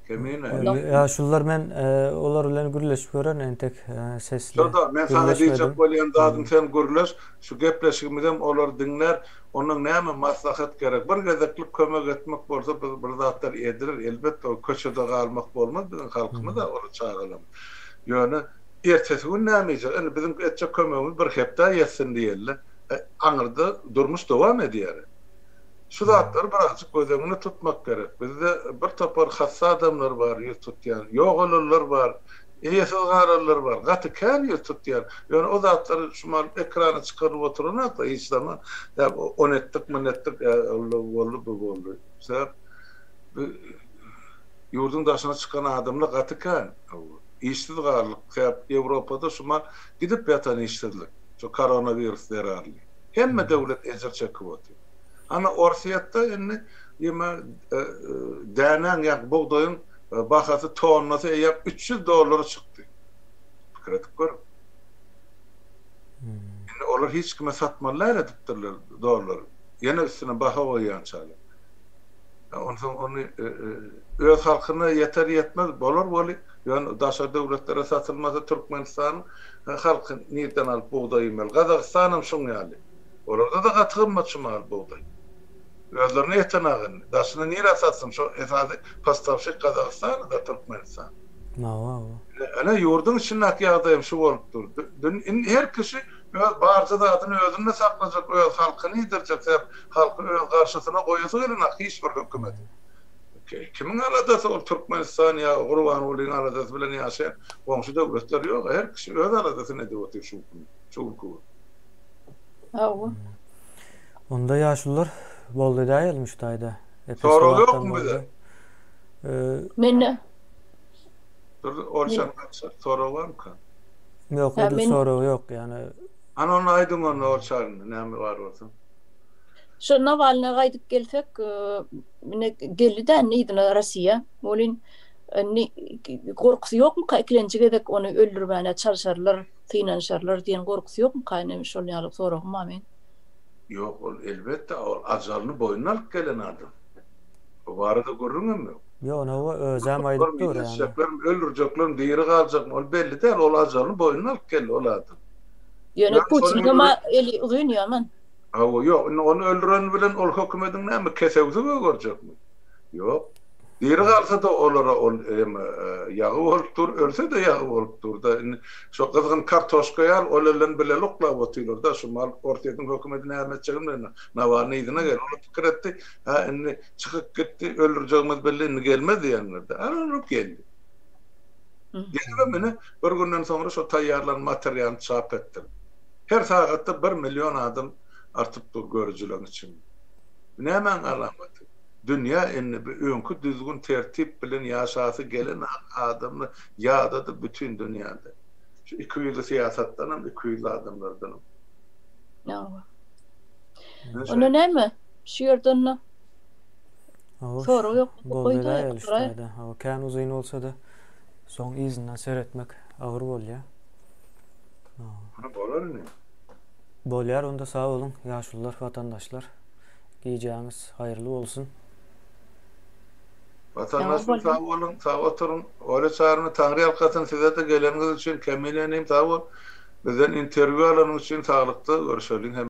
Kemine. Ýaşulular men olar bilen gürleşip görerin entek sesli. Şo-da, men saňa diýjek bolýan zadym sen gürleş, şu gepleşigimizem olar diňlär, ondan näme maslahat gerek, bir gezeklik kömek etmek bolsa biz bir zatlar ediler, elbetde o köçede galmak bolmaz biziň halkymyz-a olar çagalarymyz. Ýöne ertesi gün näme diýjek, indi biziň etjek kömegimiz bir hepdä ýetsin diýeli, aňyrda durmuş dowam edýär. Şu zatlary birazjyk göz öňünde tutmak gerek. Bizde bir topar hassa adamlar bar ýüz tutýan, ýogalanlar bar, eýesiz galanlar bar, gaty kän ýüz tutýan. Ýöne o zatlary şumal ekrana çykaryp oturanok-da hiç zaman. Ýa ony etdik, muny etdik, ýa ol boldy, bu boldy. Sebäp bu ýurduň daşyna çykan adamlar gaty kän. Işsiz galdyk. Sebäp Ýewropada şumal gidip ýatan işsizlik. Şu koronawirus zerarly. Hemme döwlet ejir çekip otyr. Ana Orsýetde indi ýeme dänäň ýa bugdaýyň bahasy tonnasy eýýäm 300 dollara çykdy. Pikir edip görüň. Indi olar hiç kime satmaly däl edipdirler dollary. Ýene üstüne baha goýýançalar. Onsoň ony öz halkyna ýeter ýetmez bolar weli, ýöne daşary döwletlere satylmasa Türkmenistanyň halky nirden alyp bugdaý iýmeli? Gazagystanam şuň ýaly. Olarda-da gaty gymmat şu mahal bugdaý. Özlerine ýetenak indi. Daşyna nirä satsyn şo esasy postawşik Gazagystana-da Türkmenistan. Hawa hawa. Ine ýurduň içindäki ýagdaýam şu bolup dur. Indi her kişi öz barja zadyny özünde saklajak, öz halkyny iýdirjek, sebäp halky öz garşysyna goýasy gelenak hiç bir hökümetiň. Kimiň aladasy ol Türkmenistan ýa Gurbangulyň aladasy bilen ýaşaýan goňşy döwletler ýok, her kişi öz aladasyny edip otyr şu gün, şu günki gün. Hawa. Onda ýaşulular boldy edäýelim şu taýda. Sorag ýokmy bize? Mende. Dur, Olşan sorag barmyka? Ýok, edil sorag ýok, ýani. Ana ony aýdyň onda Olşan, näme bar bolsa. Şo Nawalna gaýdyp gelsek, ine geldi-dä indi yzyna Rossiýa. Welin indi gorkusy ýokmyka ikilenji gezek ony öldürmäne çalşarlar, synanyşarlar diýen gorkusy ýokmyka indi şol ýaly soragym bar meň. Ýok, ol elbetde ol ajalyny boýnuna alyp gelen adam. O barada gürrüňem ýok. Ýok, ony hawa özem aýdyp dur ýani. Ýetişjeklermi, öldürjeklermi, diri galjakmy ol belli däl, ol ajalyny boýnuna alyp geldi ol adam. Ýöne Putiniňem eli uzyn ýaman. Hawa, ýok, indi ony öldüren bilen ol hökümediň näme, kesewsi gögerjekmi? Ýok. Diri galsa-da olara ol eme, ýagy bolup dur, ölse-de ýagy bolup dur-da. Indi şo gyzgyn kartoşka ýaly ol elden bileli uklap otyrlar-da. Şu mal Orsýetiň hökümeti näme etjegini bilenok. Nawalnyý yzyna geldi. Olar pikir etdi, hä, indi çykyp gitdi, öldürjegimiz belli, indi gelmez diýenler-de. Ana, ol geldi. Gelibem ine, bir günden soňra şo taýýarlan materialyny çap etdirdi. Her sagatda bir million adam artyp dur görüjileriň içinde. Bu nämäň alamaty? Dünýä indi bu öňki düzgün tertip bilen ýaşasy gelen adamlar ýadady bütin dünýäde. Şu ikiýüzli syýasatdanam ikiýüzli adamlardanam. Hawa. Onda näme? Şu ýerde onda sorag ýok. Boldy Hawa, kän uzyn bolsa-da soň yzyndan seretmek agyr bolýar. Ha bolar indi. Bolýar onda sag boluň ýaşulular watandaşlar. Gijäňiz haýyrly bolsun. Watandaşlar sag boluň sag oturyň Olya Çaryny Taňry ýalkasyn sizede geleniňiz üçin Kemine inim sag bol bizden interwýu alanyň üçin saglykda görüşeliň hem.